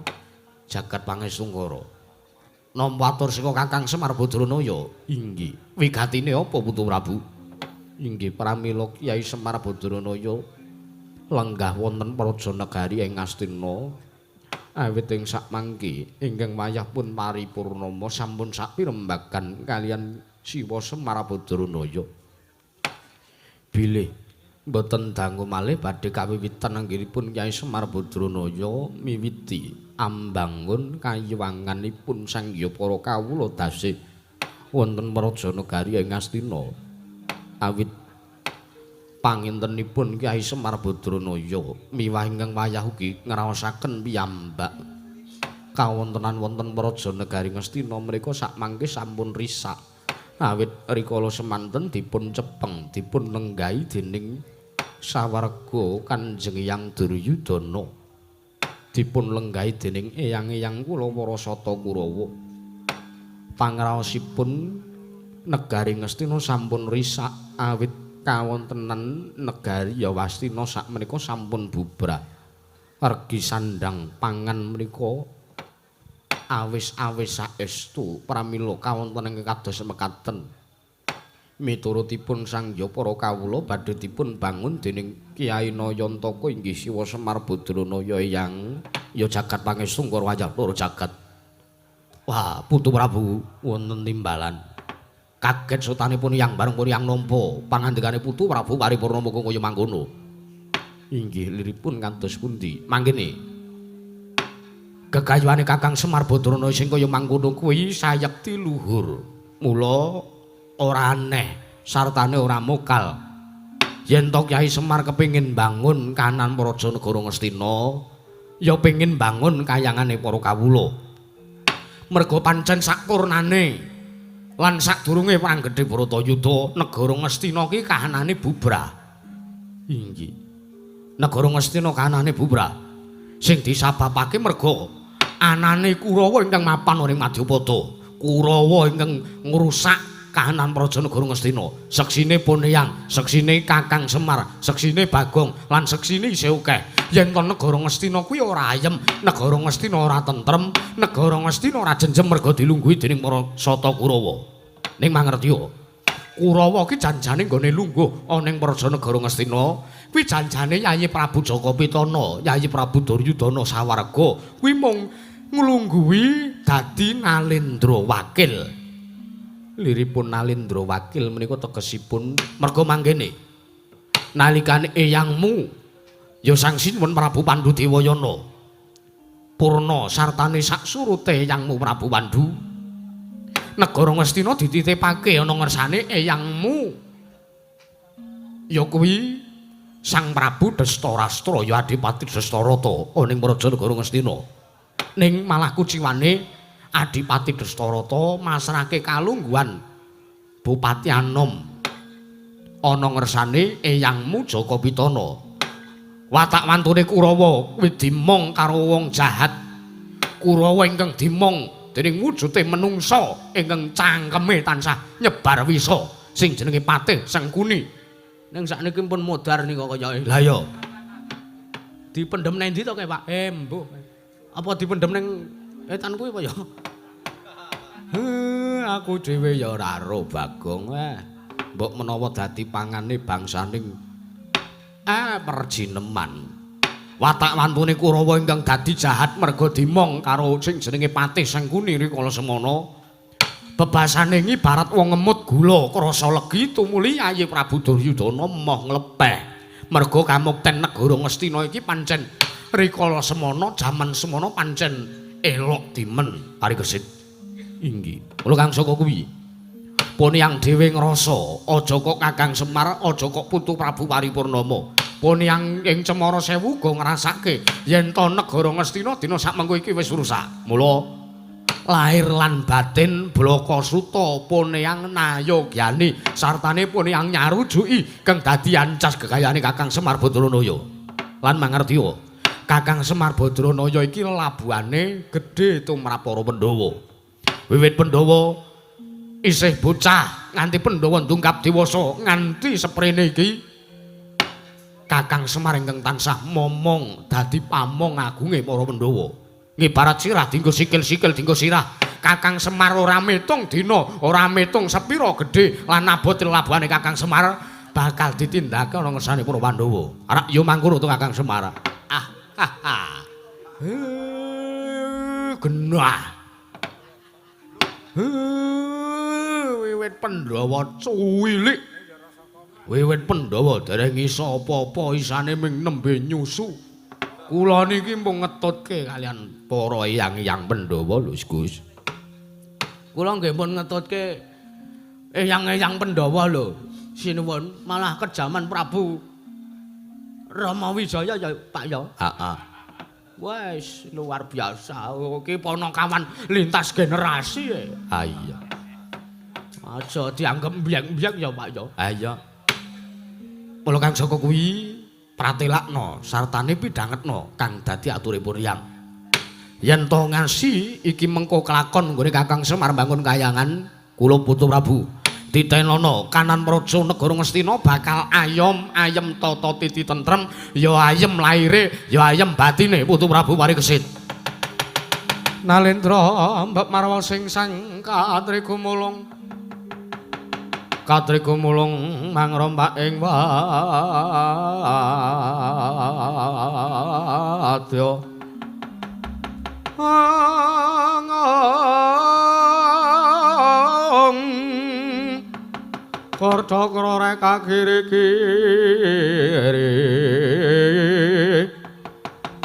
jagat pangestungkara. Nampa atur saka Kakang Semar Badranaya. Inggih. Wigatine apa Putu Prabu? Inggih pramila Kyai Semar Badranaya lenggah wonten praja negari ing Ngastina. Awit ing sakmangke ingkang wayah pun paripurnama sampun sapirembagan kalian Siwa Semar Badranaya. Bilih mboten dangu malih badhe kawiwitan anggenipun Kyai Semar Badranaya miwiti ambangun kayiwanganipun Sang Hyang para kawula dasih wonten praja negari ing Ngastina. Awit pangintenipun Kyai Semar Badranaya miwah ingkang wayah ugi ngraosaken piyambak kawontenan wonten praja negari Ngastina menika sakmangke sampun risak. Awit rikala semanten dipun cepeng dipun lenggahi dening sawarga Kanjeng Hyang Duryudana, dipun lenggahi dening eyang-eyang kula para Sata Kurawa. Pangraosipun negari Ngastina sampun risak awit kawontenan negari Yawastina sakmenika sampun bubrah. Regi sandang pangan menika awis-awis saestu pramila kawontenan ingkang kados mekaten. Miturutipun Sang Hyang para kawula badhe dipun bangun dening Kyai Nayantaka inggih Siwa Semar Badranaya Eyang ya jagat pangestungkara wayah loro jagat. Wah, Putu Prabu wonten timbalan. Kaget sotanipun Hyang bareng pun Hyang nampa pangandikane Putu Prabu paripurna muga kaya mangkono. Inggih liripun kados pundi? Mangkene. Gegayuhane Kakang Semar Badranaya sing kaya mangkono kuwi sayekti luhur. Mula ora aneh sartane ora mokal. Yen to Kyai Semar kepengin bangun kanan praja negara Ngastina, ya pengin bangun kayangane para kawula. Merga pancen sakpurnane lan sadurunge Perang Gedhe Bharatayuda, negara Ngastina ki kahanane bubrah. Inggih. Negara Ngastina kahanane bubrah. Sing disababake merga anane Kurawa ingkang mapan ing Madyapada. Kurawa ingkang ngrusak kahanan praja negara Ngastina. Seksine Poneyang, seksine Kakang Semar, seksine Bagong, lan seksine isih akeh. Yen to negara Ngastina kuwi ora ayem, negara Ngastina ora tentrem, negara Ngastina ora jenjem merga dilungguhi dening para Sata Kurawa. Ning mangertiya, Kurawa ki janjane nggone lungguh ana ing praja negara Ngastina, kuwi janjane Yayi Prabu Jaka Pitana, Yayi Prabu Duryudana sawarga, kuwi mung nglungguhi dadi Nalendra Wakil. Liripun Nalendra Wakil menika tegesipun merga mangkene. Nalikane eyangmu ya Sang Sinuwun Prabu Pandu Dewayana purna sartane sak surute eyangmu Prabu Pandu, negara Ngastina dititipake ana ngersane eyangmu ya kuwi Sang Prabu Destarastra ya Adipati Destarata ana ing praja negara Ngastina. Ning malah kuciwane Adipati Destarata masrahke kalungguhan Bupati Anom ana ngersane eyangmu Jaka Pitana. Watak wantune Kurawa kuwi dimong karo wong jahat. Kurawa ingkang dimong dening wujude menungsa ingkang cangkeme tansah nyebar wisa sing jenenge Patih Sengkuni. Ning sakniki pun modar nika kayake. Lah ya. Dipendhem nang ndi to kae, Pak? Mbuh. Apa dipendhem ning etan kuwi apa ya? Aku dhewe ya ora ro Bagong. Mbok menawa dadi pangane bangsaning perjineman. Watak wantune Kurawa ingkang dadi jahat merga dimong karo sing jenenge Patih Sengkuni rikala semana. Bebasane ngibarat wong ngemut gula krasa legi tumuli Yayi Prabu Duryudana moh nglepeh. Merga kamukten negara Ngastina iki pancen rikala semana jaman semana pancen elok dimen Parikesit. Inggih. Kula Kang Saka kuwi. Poniyang dhewe ngrasa aja kok Kakang Semar, aja kok Putu Prabu Paripurnama. Poniyang ing Cemara Sewu uga ngrasake yen to negara Ngastina dina sakmengko iki wis rusak. Mula lahir lan batin Blaka Suta Poniyang nayogyani sartane Poniyang nyarujuki kang dadi ancas gegayane Kakang Semar Badranaya. Lan mangertiya, Kakang Semar Badranaya iki labuhane gedhe tumrap para Pandhawa. Wiwit Pandhawa isih bocah nganti Pandhawa ndungkap dewasa nganti seprene iki Kakang Semar ingkang tansah momong dadi pamong agunge para Pandhawa. Ngibarat sirah dienggo sikil-sikil dienggo sirah. Kakang Semar ora metung dina, ora metung sepira gedhe lan abot labuhane Kakang Semar bakal ditindakake ana ngersane para Pandhawa. Arak yo mangkono to Kakang Semar. Ah ha ha. Genah. Wiwit Pandhawa cuwilik. Wiwit Pandhawa dereng iso apa-apa isane ming nembe nyusu. Kula niki mung ngetutke kalian para eyang-eyang Pandhawa lho Gus. Kula nggih pun ngetutke eyang-eyang Pandhawa lho. Sinuwun malah kejaman Prabu Rama Wijaya ya Pak ya. Heeh. Wes luar biasa. Iki ponokawan lintas generasi. Ha iya. Aja dianggep mbyek-mbyek ya Pak ya. Ha iya. Mula Kang Saka kuwi pratelakna sartane pidhangetna kang dadi ature Poniyang. Yen to ngasi iki mengko kelakon nggone Kakang Semar mbangun kayangan kula Putu Prabu. Titenana kanan praja negara Ngastina bakal ayom ayem tata titi tentrem ya ayem laire ya ayem batine Putu Prabu Parikesit. Nalendra mbek marwa sing sang katrigumulung katrigumulung mangrompak ing wadya angong kordha kroreka kiri-kiri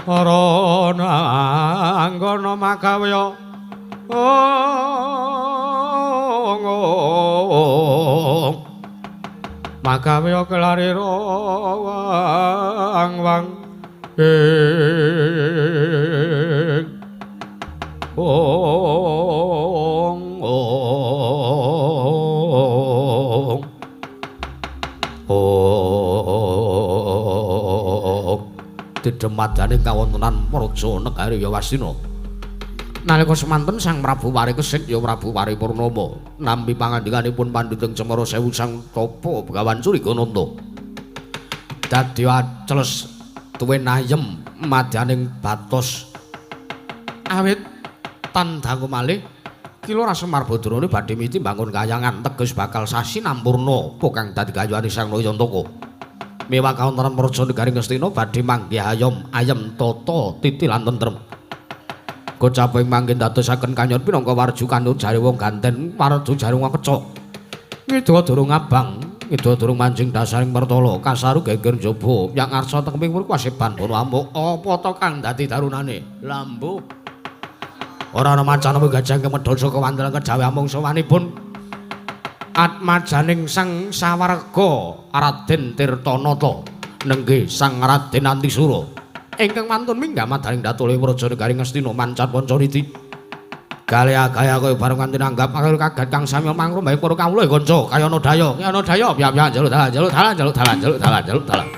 para nanggana magawya ong magawe kelarira wang wang ing ong ong ong didemadane kawontenan praja negari Yawastina. Nalika semanten Sang Prabu Parikesit ya Prabu Paripurnama nampi pangandikanipun pandhiteng Cemara Sewu Sang Tapa Begawan Surigananta. Dadi aceles tuwin ayem madyaning batos. Awit tan dangu malih Ki Lurah Semar Badrane badhe miti mbangun kayangan teges bakal sasi nampurna apa kang dadi gayuhane Sang Nayantaka. Mewah kawontenan praja negari Ngastina badhe manggih ayom ayem tata titi lan tentrem. Gocap ing mangke ndadosaken kanyon pinangka warju kanut jare wong ganten warju jare wong kecok. Ngidha durung abang, ngidha durung manjing dasaring pertala, kasaru geger njaba, yang ngarsa tekeming kaseban bono amuk. Apa to kang dadi darunane? Lambu. Ora ana macan apa gajah kemedhot saka wandel kejawi amung sawanipun atmajaning Sang Sawarga Raden Tirtanata nenggih Sang Raden Antisura ingkang wantun minggah madaring datule praja negari Ngastina mancan Pancaniti. Galya-gaya kaya bareng nganti nanggap akhir kaget kang sami mangrum bae para kawula kanca kayana daya kayana daya piyak-piyak njaluk dalan njaluk dalan njaluk dalan njaluk dalan njaluk dalan.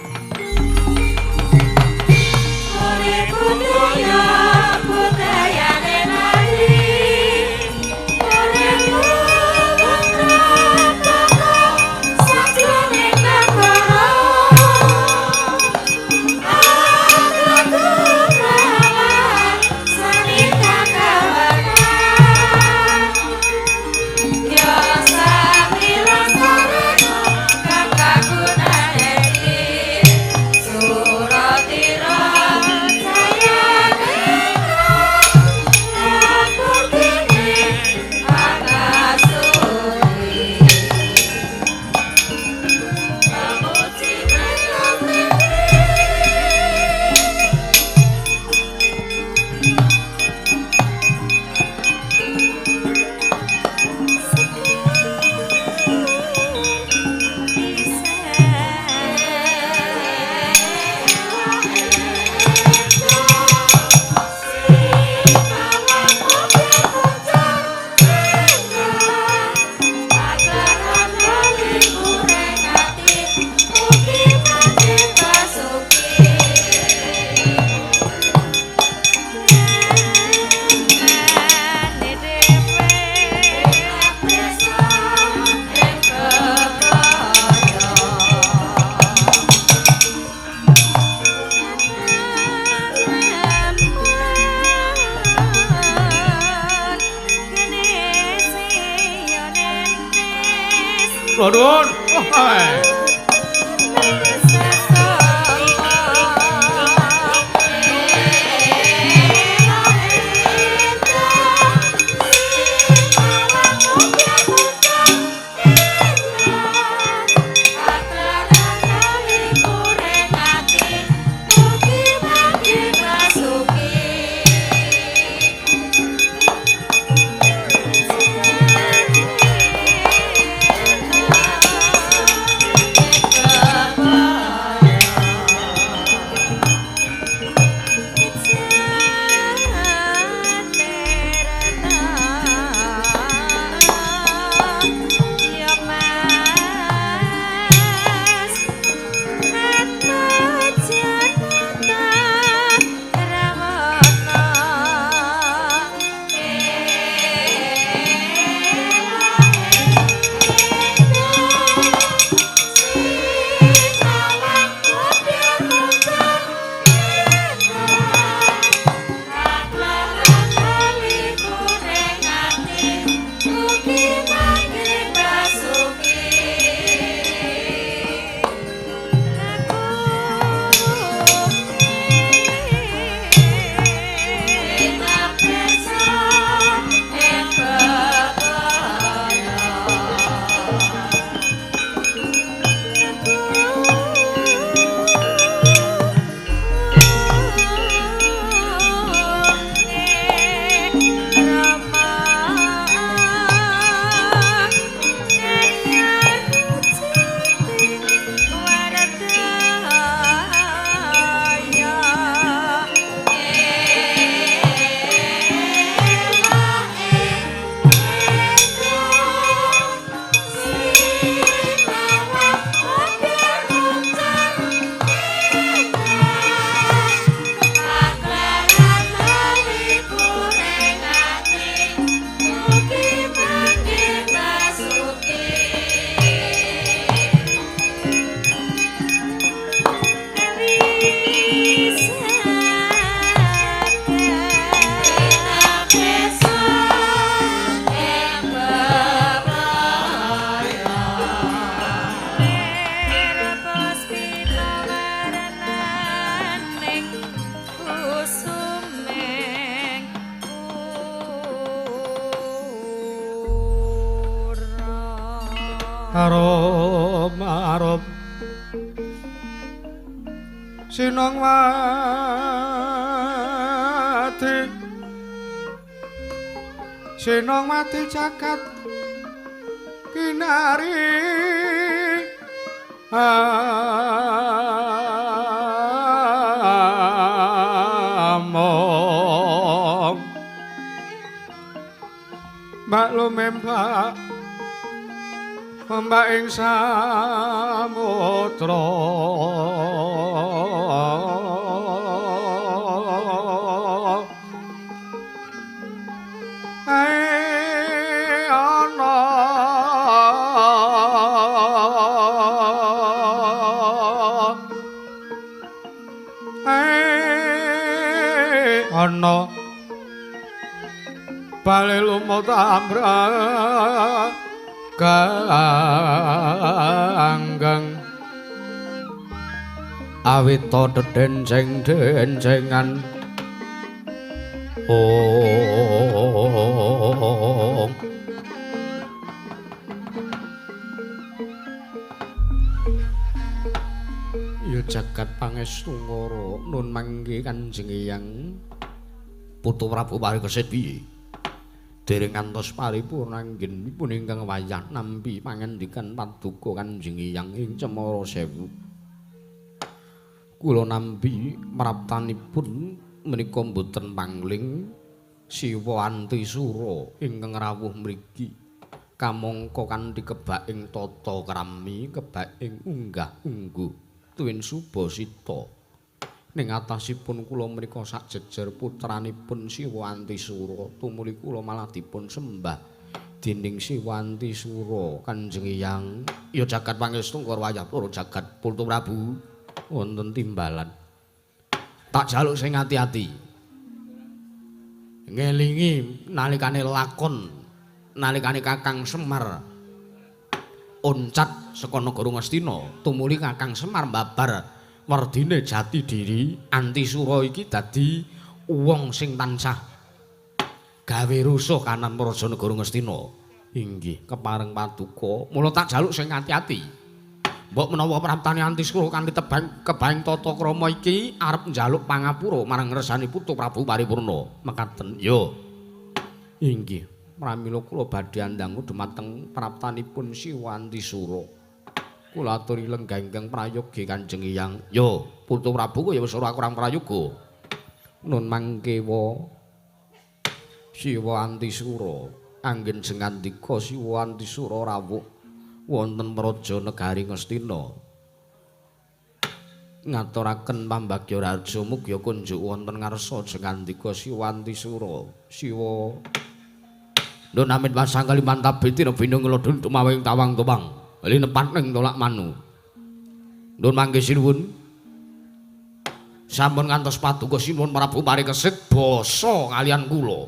Kakak gunane. Kula nuwun. Arum arum Sinong mati Sinong mati jagat kinari among maklum mbak mbak ing samudra ae ana ae ana bali lumut ambrang ganggang awita dedenceng dencengan ong ya jagat pangestu ngara nun mangke Kanjeng Hyang Putu Prabu Parikesit piye dereng ngantos paripurna anggenipun ingkang wayah nampi pangandikan paduka Kanjeng Hyang ing Cemara Sewu. Kula nampi praptanipun menika mboten pangling Siwa Antisura ingkang rawuh mriki kamangka kanthi kebak ing tata krami kebak ing unggah-ungguh tuwin subasita. Ning atasipun kula menika sajejer putranipun Siwa Antisura tumuli kula malah dipun sembah dening Siwa Antisura Kanjeng Hyang ya jagat pangestu karo wayah para jagat Putu Prabu wonten timbalan tak jaluk sing ati-ati ngelingi nalikane lakon nalikane Kakang Semar Oncat saka negara Ngastina tumuli Kakang Semar mbabar werdine jati diri. Antisura iki dadi wong sing tansah gawe rusuh kanan praja negara Ngastina. Inggih, kepareng paduka. Mula tak jaluk sing ati-ati. Mbok menawa praptane Antisura kanthi tebang kebaeng tata krama iki arep njaluk pangapura marang ngersani putu Prabu Paripurna. Mekaten. Yo. Inggih, pramila kula badhe andangu dumateng praptanipun Siwa Antisura. Kula aturi lenggah ingkang prayogi Kanjeng Hyang. Yo, putu Prabu ya wis ora kurang prayoga. Nun mangkewa Siwa Antisura, anggen jengandika Siwa Antisura rawuh wonten praja negari Ngastina. Ngaturaken pambagya raja mugi kunjuk wonten ngarsa jengandika Siwa Antisura. Siwa Nun amit pasang kalimantab bitina binung nglodhun tumawing tawang tupang. Linepat ning tolak manu. Nun mangke sinuwun. Sampun ngantos paduka sinuwun Prabu Parikesit basa kalian kula.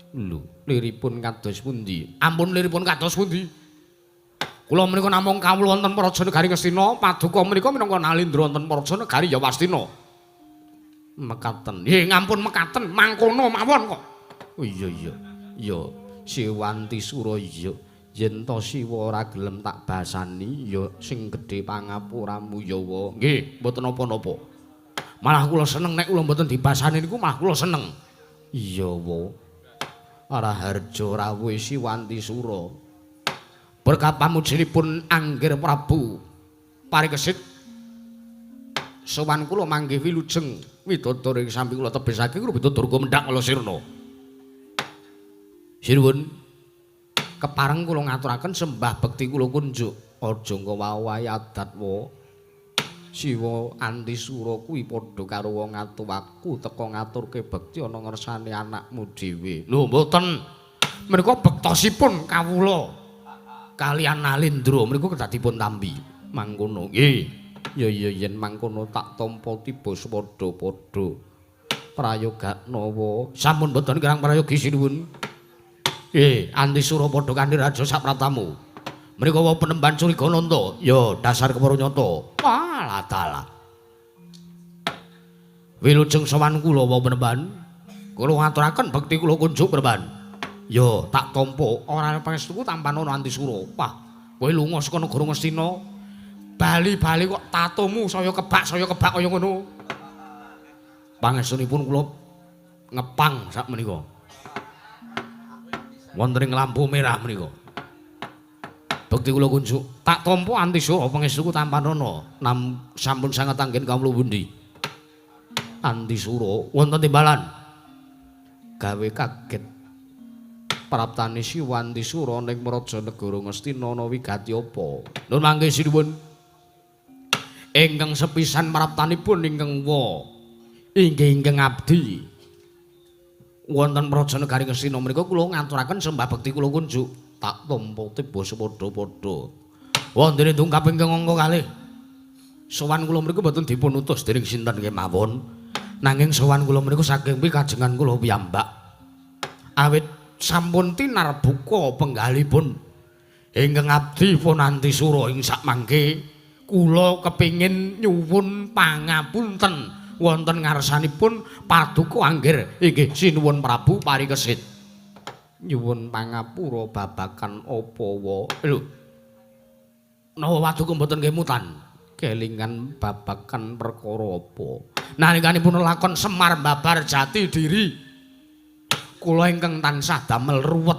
Lho, liripun kados pundi? Ampun liripun kados pundi? Kula menika namung kawula wonten praja negari Ngastina, paduka menika minangka nalindra wonten praja negari Yawastina. Mekaten. Nggih, ngampun mekaten, mangkono mawon kok. Oh iya iya. Ya, Siwa Antisura iya. Yen to Siwa ora gelem tak basani, ya sing gedhe pangapuramu ya wa. Nggih, mboten napa-napa. Malah kula seneng nek kula mboten dibasani niku malah kula seneng. Iya wa. Raharja rawuh Siwa Antisura. Berkat pamujinipun Anggir Prabu Parikesit sowan kula manggih wilujeng widodari ing samping kula tebisake kula Durga mendhak kala sirna. Sinuwun kepareng kula ngaturaken sembah bekti kula kunjuk. Aja nggawa adat wa. Siwa Antisura kuwi padha karo wong atuwaku teka ngaturke bekti ana ngersane anakmu dhewe. Lho mboten. Menika bektosipun kawula kalian Nalindra mriku kedah dipun tampi. Mangkono nggih. Ya ya yen mangkono tak tampa tiba sepadha-padha. Prayogakna wa. Sampun mboten kirang prayogi sinuwun. Nggih, Antisura padha kanthi raja sapratamu. Mriko wa penemban Curigananta. Ya dasar kepara nyata. Walah dalah. Wilujeng sowan kula wa penemban. Kula ngaturaken bekti kula kunjuk penemban. Ya tak tampa ora pangestuku tampan ana Antisura. Wah, kowe lunga saka negara Ngastina. Bali-bali kok tatomu saya kebak kaya ngono. Pangestunipun kula ngepang sak menika. Wonten ing lampu merah menika. Bekti kula kunjuk. Tak tampa Antisura pangestuku tampanana. Nam sampun sanget anggen kawula pundi. Antisura wonten timbalan. Gawe kaget. Praptane Siwa Antisura ning praja negara Ngastina ana wigati apa? Nun mangke sinuwun. Ingkang sepisan praptanipun ingkang wa inggih ingkang abdi wonten praja negari Ngastina menika kula ngaturaken sembah bekti kula kunjuk. Tak tampa tiba sepadha-padha. Wonten dungkap ingkang angka kalih. Sowan kula mriku mboten dipun utus dening sinten kemawon. Nanging sowan kula mriku saking pikajengan kula piyambak. Awit sampun tinarbuka penggalipun ingkang abdi pun Antisura ing sakmangke kula kepingin nyuwun pangapunten wonten ngarsanipun paduka anggir inggih sinuwun Prabu Parikesit. Nyuwun pangapura babagan apa wa? Lho. Napa paduka mboten kemutan? Kelingan babagan perkara apa? Nalikanipun lakon Semar mbabar jati diri. Kula ingkang tansah damel ruwet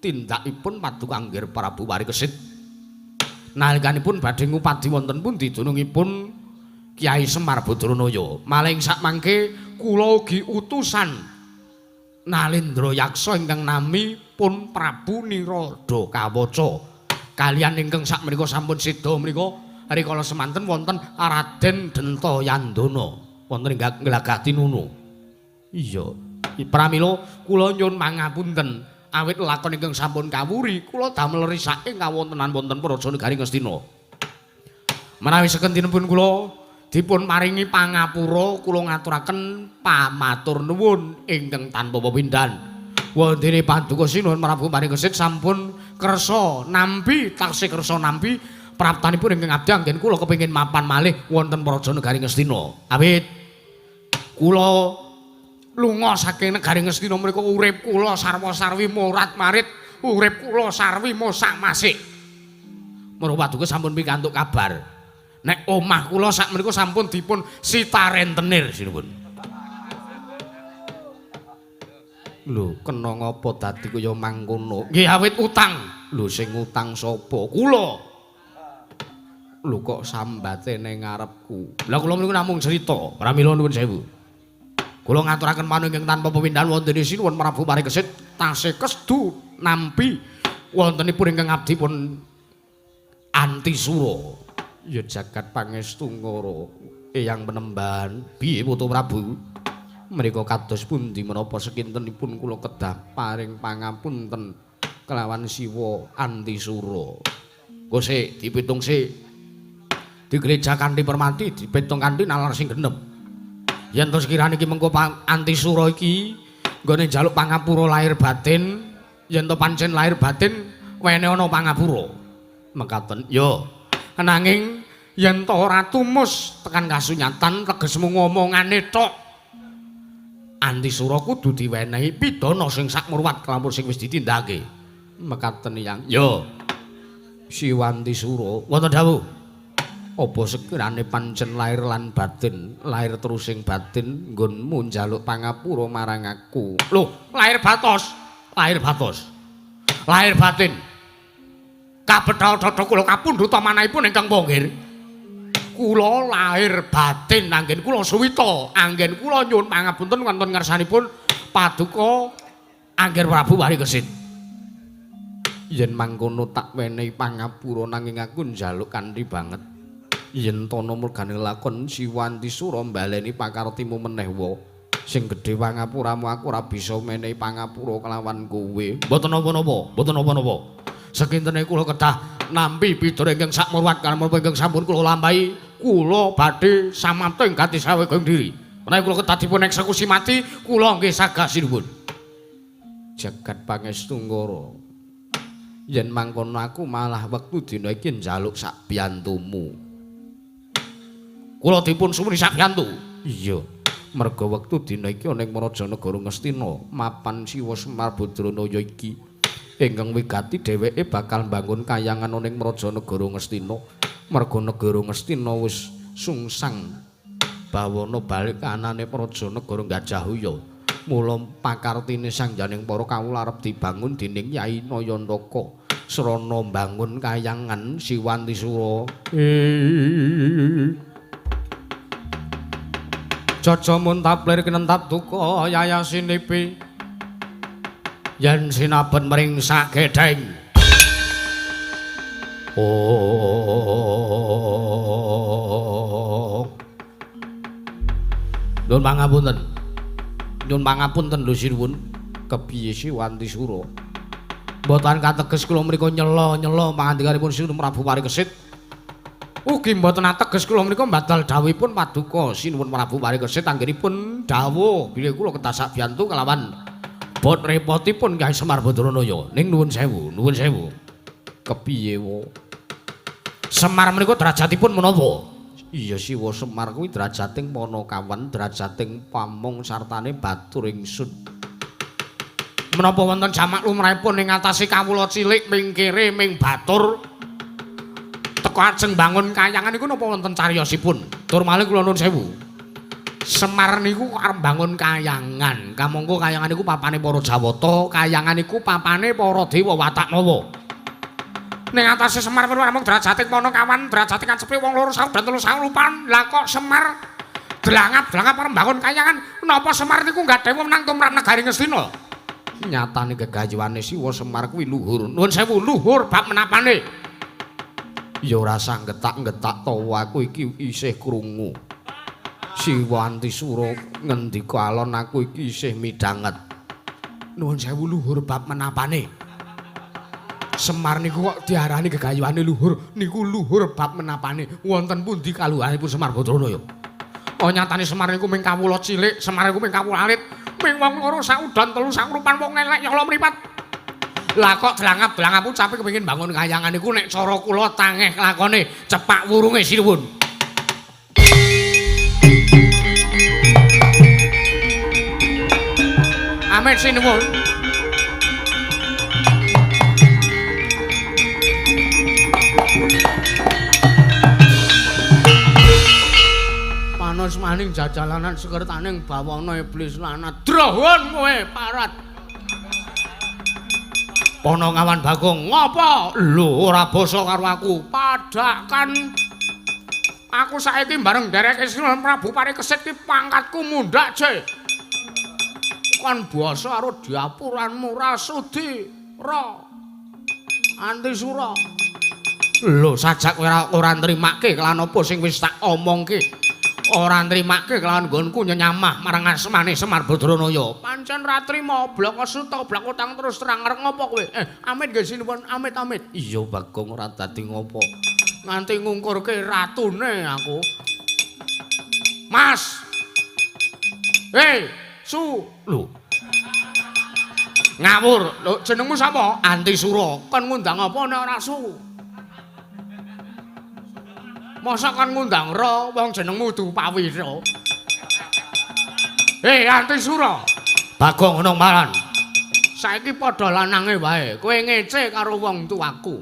tindakipun paduka anggir Prabu Parikesit. Nalikanipun badhe ngupadi wonten pundi dunungipun Kyai Semar Badranaya. Maling sakmangke kula ugi utusan Nalindra Yaksa ingkang nami pun Prabu Niroda Kawaca. Kalian ingkang sakmenika sampun seda menika rikala semanten wonten Raden Dentayandana wonten ing Glagah Tinunu. Iya. Pramila kula nyuwun pangapunten awit lakon ingkang sampun kawuri kula damel risake kawontenan wonten praja negari Ngastina. Menawi sekentinipun kula dipun paringi pangapura kula ngaturaken pamatur nuwun ingkang tanpa pepindhan. Wondene paduka sinuwun Prabu Parikesit sampun kersa nampi taksih kersa nampi praptanipun ingkang abdi anggen kula kepengin mapan malih wonten Praja Negari Ngastina. Awit kula lunga saking negari Ngastina menika urip kula sarwa-sarwi morat-marit, urip kula sarwi mosak-masik. Mara paduka sampun pikantuk kabar nek omah kula sak menika sampun dipun sita rentenir sinuwun. Lho, kena ngapa dadi kaya mangkono? Nggih awit utang. Lho sing utang sapa? Kula. Lho kok sambate ning ngarepku. Lah kula niku namung crita. Pramila nuwun sewu. Kula ngaturaken panuwun ingkang tanpa pepindhan wonten sinuwun Prabu Parikesit tasih kestu nampi wontenipun ingkang abdi pun Antisura. Ya jagat pangestu ngara Eyang Penemban. Piye putu Prabu? Menika kados pundi menapa sekintenipun kula kedah paring pangapunten kelawan Siwa Antisura. Engko sik dipitung sik. Digereja kanthi permati, dipitung kanthi nalar sing genep. Yen to sekirane iki mengko Antisura iki nggone njaluk pangapura lahir batin, yen to pancen lahir batin wene ana pangapura. Mekaten. Yo. Nanging yen to ora tumus tekan kasunyatan tegesmu ngomongane tok. Antisura kudu diwenehi pidana sing sakmurwat kelampur sing wis ditindakake. Mekaten Yang. Yo. Siwa Antisura wonten dawuh. Apa sekirane pancen lahir lan batin, lahir terusing batin nggonmu njaluk pangapura marang aku. Lho, lahir batos, lahir batos. Lahir batin. Kabethal dada kula kapundhut manahipun ingkang ponggir. Kula lahir batin anggen kula suwita, anggen kula nyuwun pangapunten wonten ngarsanipun paduka Angger Prabu Parikesit. Yen mangkono tak wenehi pangapura nanging aku njaluk kanthi banget. Yen tono mergane lakon Siwa Antisura mbaleni pakartimu meneh wa. Sing gedhe pangapuramu aku ora bisa menehi pangapura kelawan kowe. Mboten napa-napa, mboten napa-napa. Sekintene kula kedah nampi pidana ingkang sakmurwat kalamun ingkang sampun kula lampahi, kula badhe samapta ing gati saweging diri. Menawi kula kedah dipun eksekusi mati, kula nggih sagah sinuwun. Jagat pangestu ngara. Yen mangkono aku malah wektu dina iki njaluk sak biyantumu. Kula dipun suwuni sak biyantu. Iya. Merga wektu dina iki ana ing Praja Negara Ngastina, mapan Siwa Semar Badranaya iki. Ingkang wigati dheweke bakal mbangun kayangan ana ing Praja Negara Ngastina. Merga negara Ngastina wis sungsang bawana balik anane Praja Negara Gajahaya. Mula pakartine sangjaning para kawula arep dibangun dening Yai Nayantaka srana mbangun kayangan Siwa Antisura. Jaja muntaplir kinentap duka yayasinipi. Yen sinaben mring sagedheng. Oh. Nyuwun pangapunten. Nyuwun pangapunten lho sinuwun. Kepiye Siwa Antisura? Mboten kateges kula mriku nyela-nyela pangandikanipun Sinuwun Prabu Parikesit. Ugi mboten ateges kula menika mbadal dawuhipun paduka Sinuwun Prabu Parikesit anggenipun dawuh bilih kula kedah sabiyantu kelawan bot repotipun Kyai Semar Badranaya. Ning nuwun sewu, nuwun sewu. Kepiye wo? Semar menika derajatipun menapa? Iya Siwa Semar kuwi derajating Panakawan, derajating pamong sartane batur ingsun. Menapa wonten jamak lumrahipun ing atase kawula cilik ming kere ming batur? Teka ajeng bangun kayangan niku napa wonten cariyosipun? Tur malih kula nuwun sewu. Semar niku arep bangun kayangan. Kamangka kayangan niku papane para Jawata, kayangan niku papane para dewa watak nawa. Ning atase Semar menika namung derajating Panakawan, derajating kacepe wong loro saudan telu saulupan. Lah kok Semar dlangap-dlangap arep bangun kayangan? Napa Semar niku nggadhahi wewenang tumrap negari Ngastina? Nyatane gegayuhane Siwa Semar kuwi luhur. Nuwun sewu, luhur bab menapane. Ya ora usah getak-getak tawa aku iki isih krungu. Siwa Antisura ngendika alon aku iki isih midhanget. Nuwun sewu luhur bab menapane. Semar niku kok diarani gegayuhane luhur, niku luhur bab menapane. Wonten pundi kaluhuranipun Semar Badranaya? Oh nyatane Semar niku ming kawula cilik, Semar niku ming kawula alit, ming wong loro saudan telu sakrupan wong elek nyala mripat. Lah kok dlangap-dlangap ucape kepengin bangun kayangan iku nek cara kula tangeh lakone cepak wurunge sinuwun. Amit sinuwun. Panos maning jajalanan sekertaning bawana iblis lanat. Drohon kowe parat. Panangawan Bagong, ngopo? Lho, ora basa karo aku. Padhakan aku saiki bareng ndereke Sinuwun Prabu Parikesit ki pangkatku mundhak, Je. Kon basa karo diapuranmu ra sudi, ra. Antisura. Lho, sajak kowe ora nrimake kelan apa sing wis tak omongke. Ora nrimake kelawan nggonku nyenyamah marang asmane Semar Badranaya. Pancen ra trima, bloko suta, bloko utang terus terang arep ngopo kowe? Amit nggih sinuwun, amit amit. Iya Bagong ora dadi ngopo. Nganti ngungkurke ratune aku. Mas. Hei, Su. Lho. Ngawur. Lho jenengmu sapa? Antisura. Kon ngundang apa nek ora Su? Masa kon ngundang ra wong jenengmu du Pawira. Hei Antisura. Bagong ngono maran. Saiki padha lanange wae. Kowe ngece karo wong tuaku,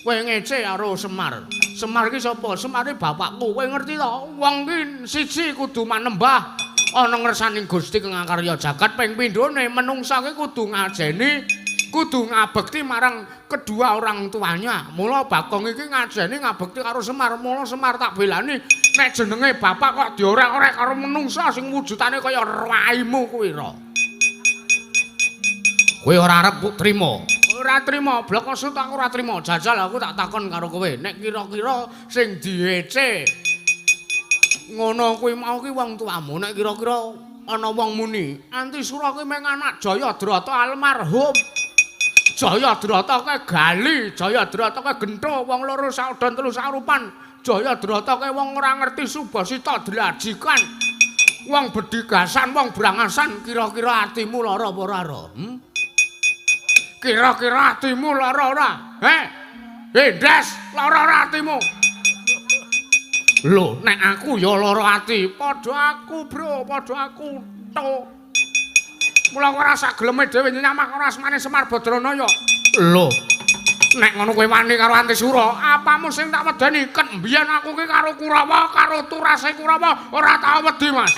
Kowe ngece karo Semar. Semar ki sapa? Semar ki bapakku. Kowe ngerti to? Wong ki siji kudu manembah ana ngersaning Gusti kang akarya jagat, ping pindhone menungsa ki kudu ngajeni, kudu ngabekti marang kedua orang tuanya. Mula Bagong iki ngajeni ngabekti karo Semar. Mula Semar tak belani nek jenenge bapak kok diorek-orek karo menungsa sing wujudane kaya raimu kuwi ra. Kowe ora arep trima. Ora trima, bloko sut aku ora trima. Jajal aku tak takon karo kowe, nek kira-kira sing diece ngono kuwi mau ki wong tuamu, nek kira-kira ana wong muni Antisura kuwi mung anak Jayadrata almarhum. Jayadrata kae gali, Jayadrata kae gentho, wong loro saudon telu sarupan. Jayadrata kae wong ora ngerti subasita dlajikan. Wong bedigasan, wong brangasan, kira-kira atimu lara apa ora, Ra? Kira-kira atimu lara ora? Heh. Des, lara ora atimu? Lho, nek aku ya lara ati, padha aku, Bro, padha aku to. Mula ora sak geleme dhewe nyamak ora asmane Semar Badranaya. Lho, nek ngono kowe wani karo Antisura, apamu sing tak wedeni? Ket mbiyen aku ki karo Kurawa, karo turase Kurawa ora tau wedi, Mas.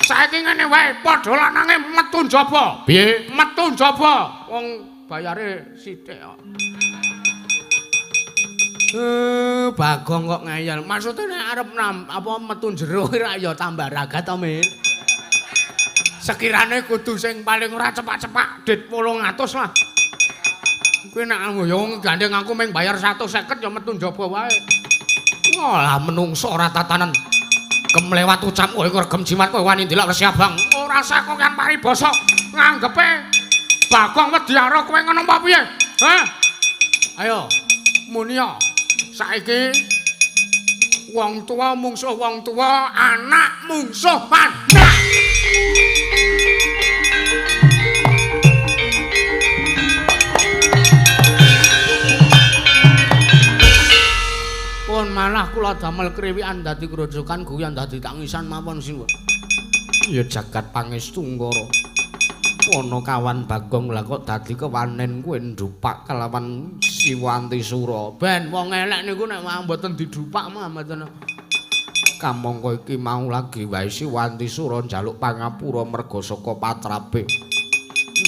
Saiki ngene wae, padha lanange metu njaba. Piye? Metu njaba. Wong bayare sithik kok. Bagong kok ngeyel. Maksude nek arep apa metu jero ora ya tambah ragat to, Mir. Sekirane kudu sing paling ora cepak-cepak dit 800 lah. Kuwi nek ya gandeng aku mung bayar 150 ya metu njaba wae. Walah menungso ora tatanan. Kemlewat ucap kowe regem jimat kowe wani ndelok Resi Abang. Ora usah kok kan paribasa nganggepe Bagong wedi karo kowe ngono apa piye? Hah? Ayo munia saiki wong tuwa mungsuh wong tuwa, anak mungsuh anak. Pun malah kula damel kriwikan dadi grojogan guyon dadi tangisan mawon sinuwun. Ya jagat pangestu Ngara. Ana kawan Bagong lah kok dadi kewanen kowe ndupak kelawan Siwa Antisura. Ben wong elek niku nek mboten didupak mah mboten. Kamangka iki mau lagi wae Siwa Antisura njaluk pangapura merga saka patrape.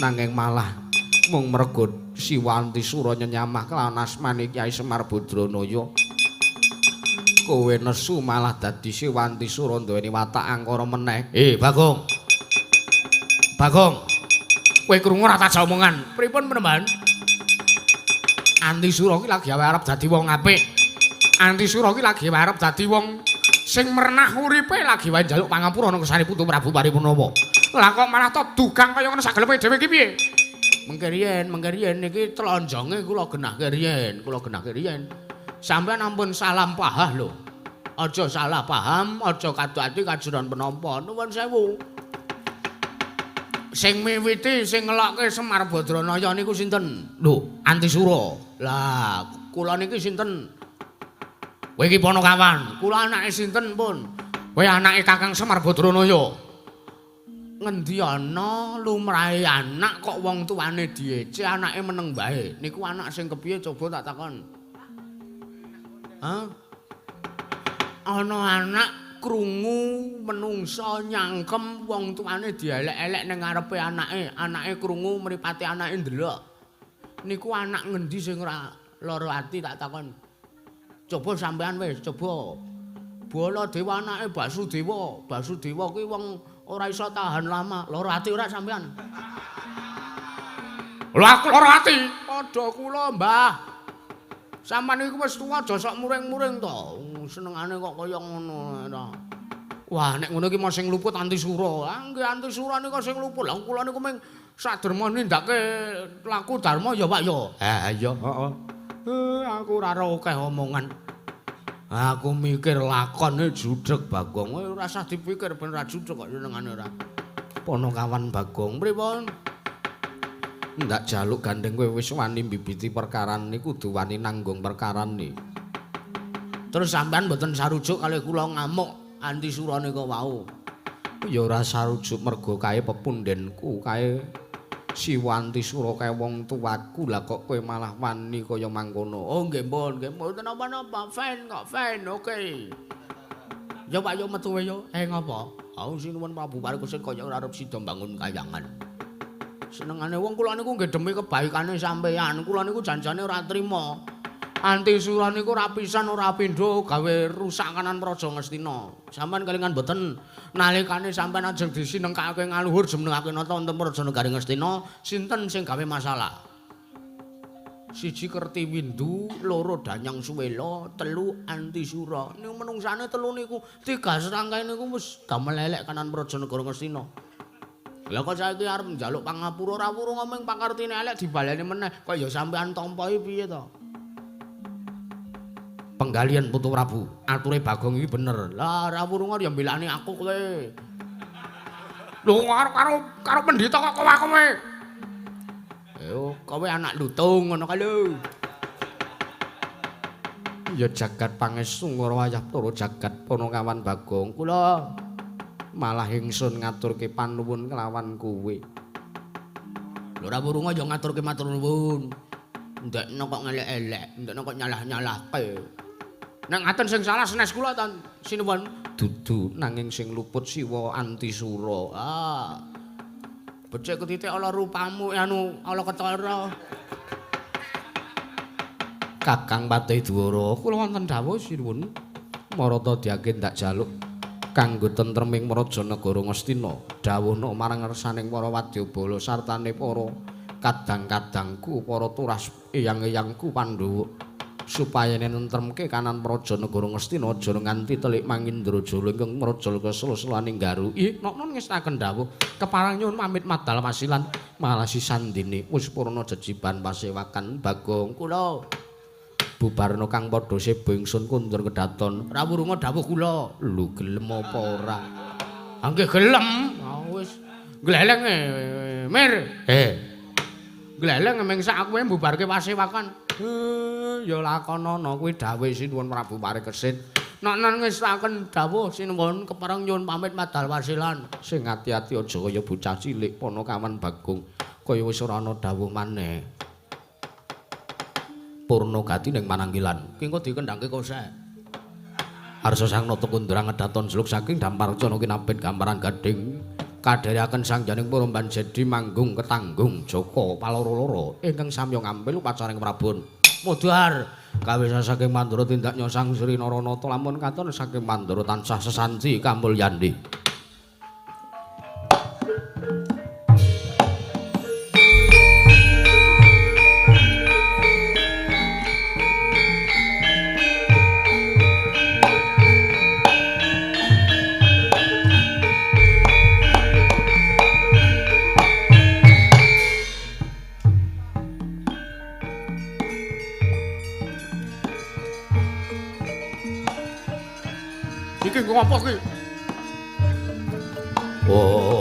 Nanging malah mung merga Siwa Antisura nyenyamah kelawan asmane Kyai Semar Badranaya. Kowe nesu malah dadi Siwa Antisura duweni watak angkara meneh. Bagong. Bagong. Kowe krungu ora tak omongan. Pripun Penemban? Antisura ki lagi arep dadi wong apik. Antisura ki lagi arep dadi wong sing merenah uripe, lagi wae njaluk pangapura nang kersane Putu Prabu Paripunama. Lah kok malah to dugang kaya ngono sagelepe dhewe iki piye? Mengke riyen niki tlonjonge kula genahke riyen, kula genahke riyen. Sampeyan ampun salah paham lho. Aja salah paham, aja kadu ati kajuran penampa. Nuwun sewu. Sing miwiti sing ngelokke Semar Badranaya niku sinten? Lho, Antisura. Lah, kula niki sinten? Kowe iki Panakawan. Kula anake sinten pun? Kowe anake Kakang Semar Badranaya. Ngendi ana lumrahe anak kok wong tuane diece, anake meneng bae. Niku anak sing kepiye coba tak takon. Hah? Ana anak krungu menungsa nyangkem wong tuane dielek-elek ning ngarepe anake, anake krungu mripate anake ndelok. Niku anak ngendi sing ora lara ati tak takon. Coba sampean wis, coba. Baladewa anake Basudewa. Basudewa kuwi wong ora iso tahan lama. Lara ati ora sampean? Lho aku lara ati. Padha kula, Mbah. Sampeyan iku wis tuwa aja sok muring-muring to. Senengane kok kaya ngono ta. Wah, nek ngono iki mau sing luput Antisura. Ah nggih Antisura nika sing luput. Lah kula niku mung saderma nindake laku dharma ya, Pak ya. Ha iya, heeh. Aku ora akeh omongan. Aku mikir lakone judeg Bagong. Ora usah dipikir ben ora judeg kok senengane ora. Panakawan Bagong pripun? Ndak jaluk gandeng kowe wis wani mbibiti perkaran niku kudu wani nanggung perkarane. Terus sampean mboten sarujuk kalih kula ngamuk Antisura nika wau. Ya ora sarujuk mergo kae pepundenku, kae Siwa Antisura kae wong tuaku. Lah kok kowe malah wani kaya mangkono. Oh nggih pun, nggih mboten napa-napa, fine kok, fine, oke. Ya Pak yo metu yo. Ngopo? Oh sinuwun Prabu Parikesit kaya ora arep sida mbangun kayangan. Senengane wong kula niku nggih demi kebaikane sampeyan. Kula niku janjane ora trima. Antisura niku ora pisan ora pindho gawe rusak kanan Praja Ngastina. Sampeyan kelingan mboten nalikane sampeyan ajeng disinengkake ngaluhur jumenengake nata wonten Praja Negari Ngastina, sinten sing gawe masalah? Siji Kertiwindu, loro Danyang Suwela, telu Antisura. Niku menungsane telu niku tiga serangkai niku wis damel elek kanan Praja Negara Ngastina. Lah kok saiki arep njaluk pangapura ora wurung ngomong pakartine elek dibaleni meneh. Kok ya sampean tampa piye to? Penggalian Putu Prabu, ature Bagong iki bener. Lah ora wurung ya mbelani aku kowe. Lho karo karo pendhita kok kowe kowe. Yo kowe anak lutung ngono kae lho. Ya jagat pangestu ngara wayah para jagat Panakawan Bagong. Kula malah ingsun ngaturke panuwun kelawan kowe. Lho ora wurung ya ngaturke matur nuwun. Ndekno kok ngelek-elek, ndekno kok nyalah-nyalahke. Nek ngaten sing salah senes kula ta sinuwun. Dudu nanging sing luput Siwa Antisura. Ah. Becik ketitik ala rupamu anu ala ketara. Kakang Patih Dwara, kula wonten dawuh sinuwun. Marata diake ndak jaluk kanggo tentreming Praja Negara Ngastina. Dawuhna marang ngersaning para wadyabala sartane para kadang-kadangku, para turas eyang-eyangku Pandhawa supaya nentremke kanan Praja Negara Ngastina aja nganti telik Mangindrajala ingkang mraja kesel-selaning garu. Ih, nokno ngestaken dawuh kepareng nyuwun pamit madal wasilan malasi sandine wis purna jejiban pasewakan Bagong. Kula bubarna kang padha seba ingsun kundur kedaton. Ora wurunga dawuh kula. Lho gelem apa ora? Ha nggih gelem. Ha wis gleleng Mir. Gleleng meng sak kowe mbubarke pasewakan. Ya lakonana kuwi dawuh Sinuwun Prabu Parikesit. Nek ngestaken dawuh sinuwun kepareng nyuwun pamit madal wasilan. Sing ati-ati aja kaya bocah cilik Panakawan Bagong. Kaya wis ora ana dawuh maneh. Purna gati ning Mananggilan. Ki engko dikendhangke kosek. Arsa Sang Nata Kundra ngedaton jeluk saking Damparcana kinabet gambaran gading. Kadherekaken Sang Janing Puromban Jedi manggung ketanggung Jaka Paloro-loro ingkang samya ngampil upacaring Prabon. Mudhar kawisa saking Mandura tindak Sang Sri Naranata lamun katon saking Mandura tansah sesanti kamulyani. Iki ngopo iki? Oh.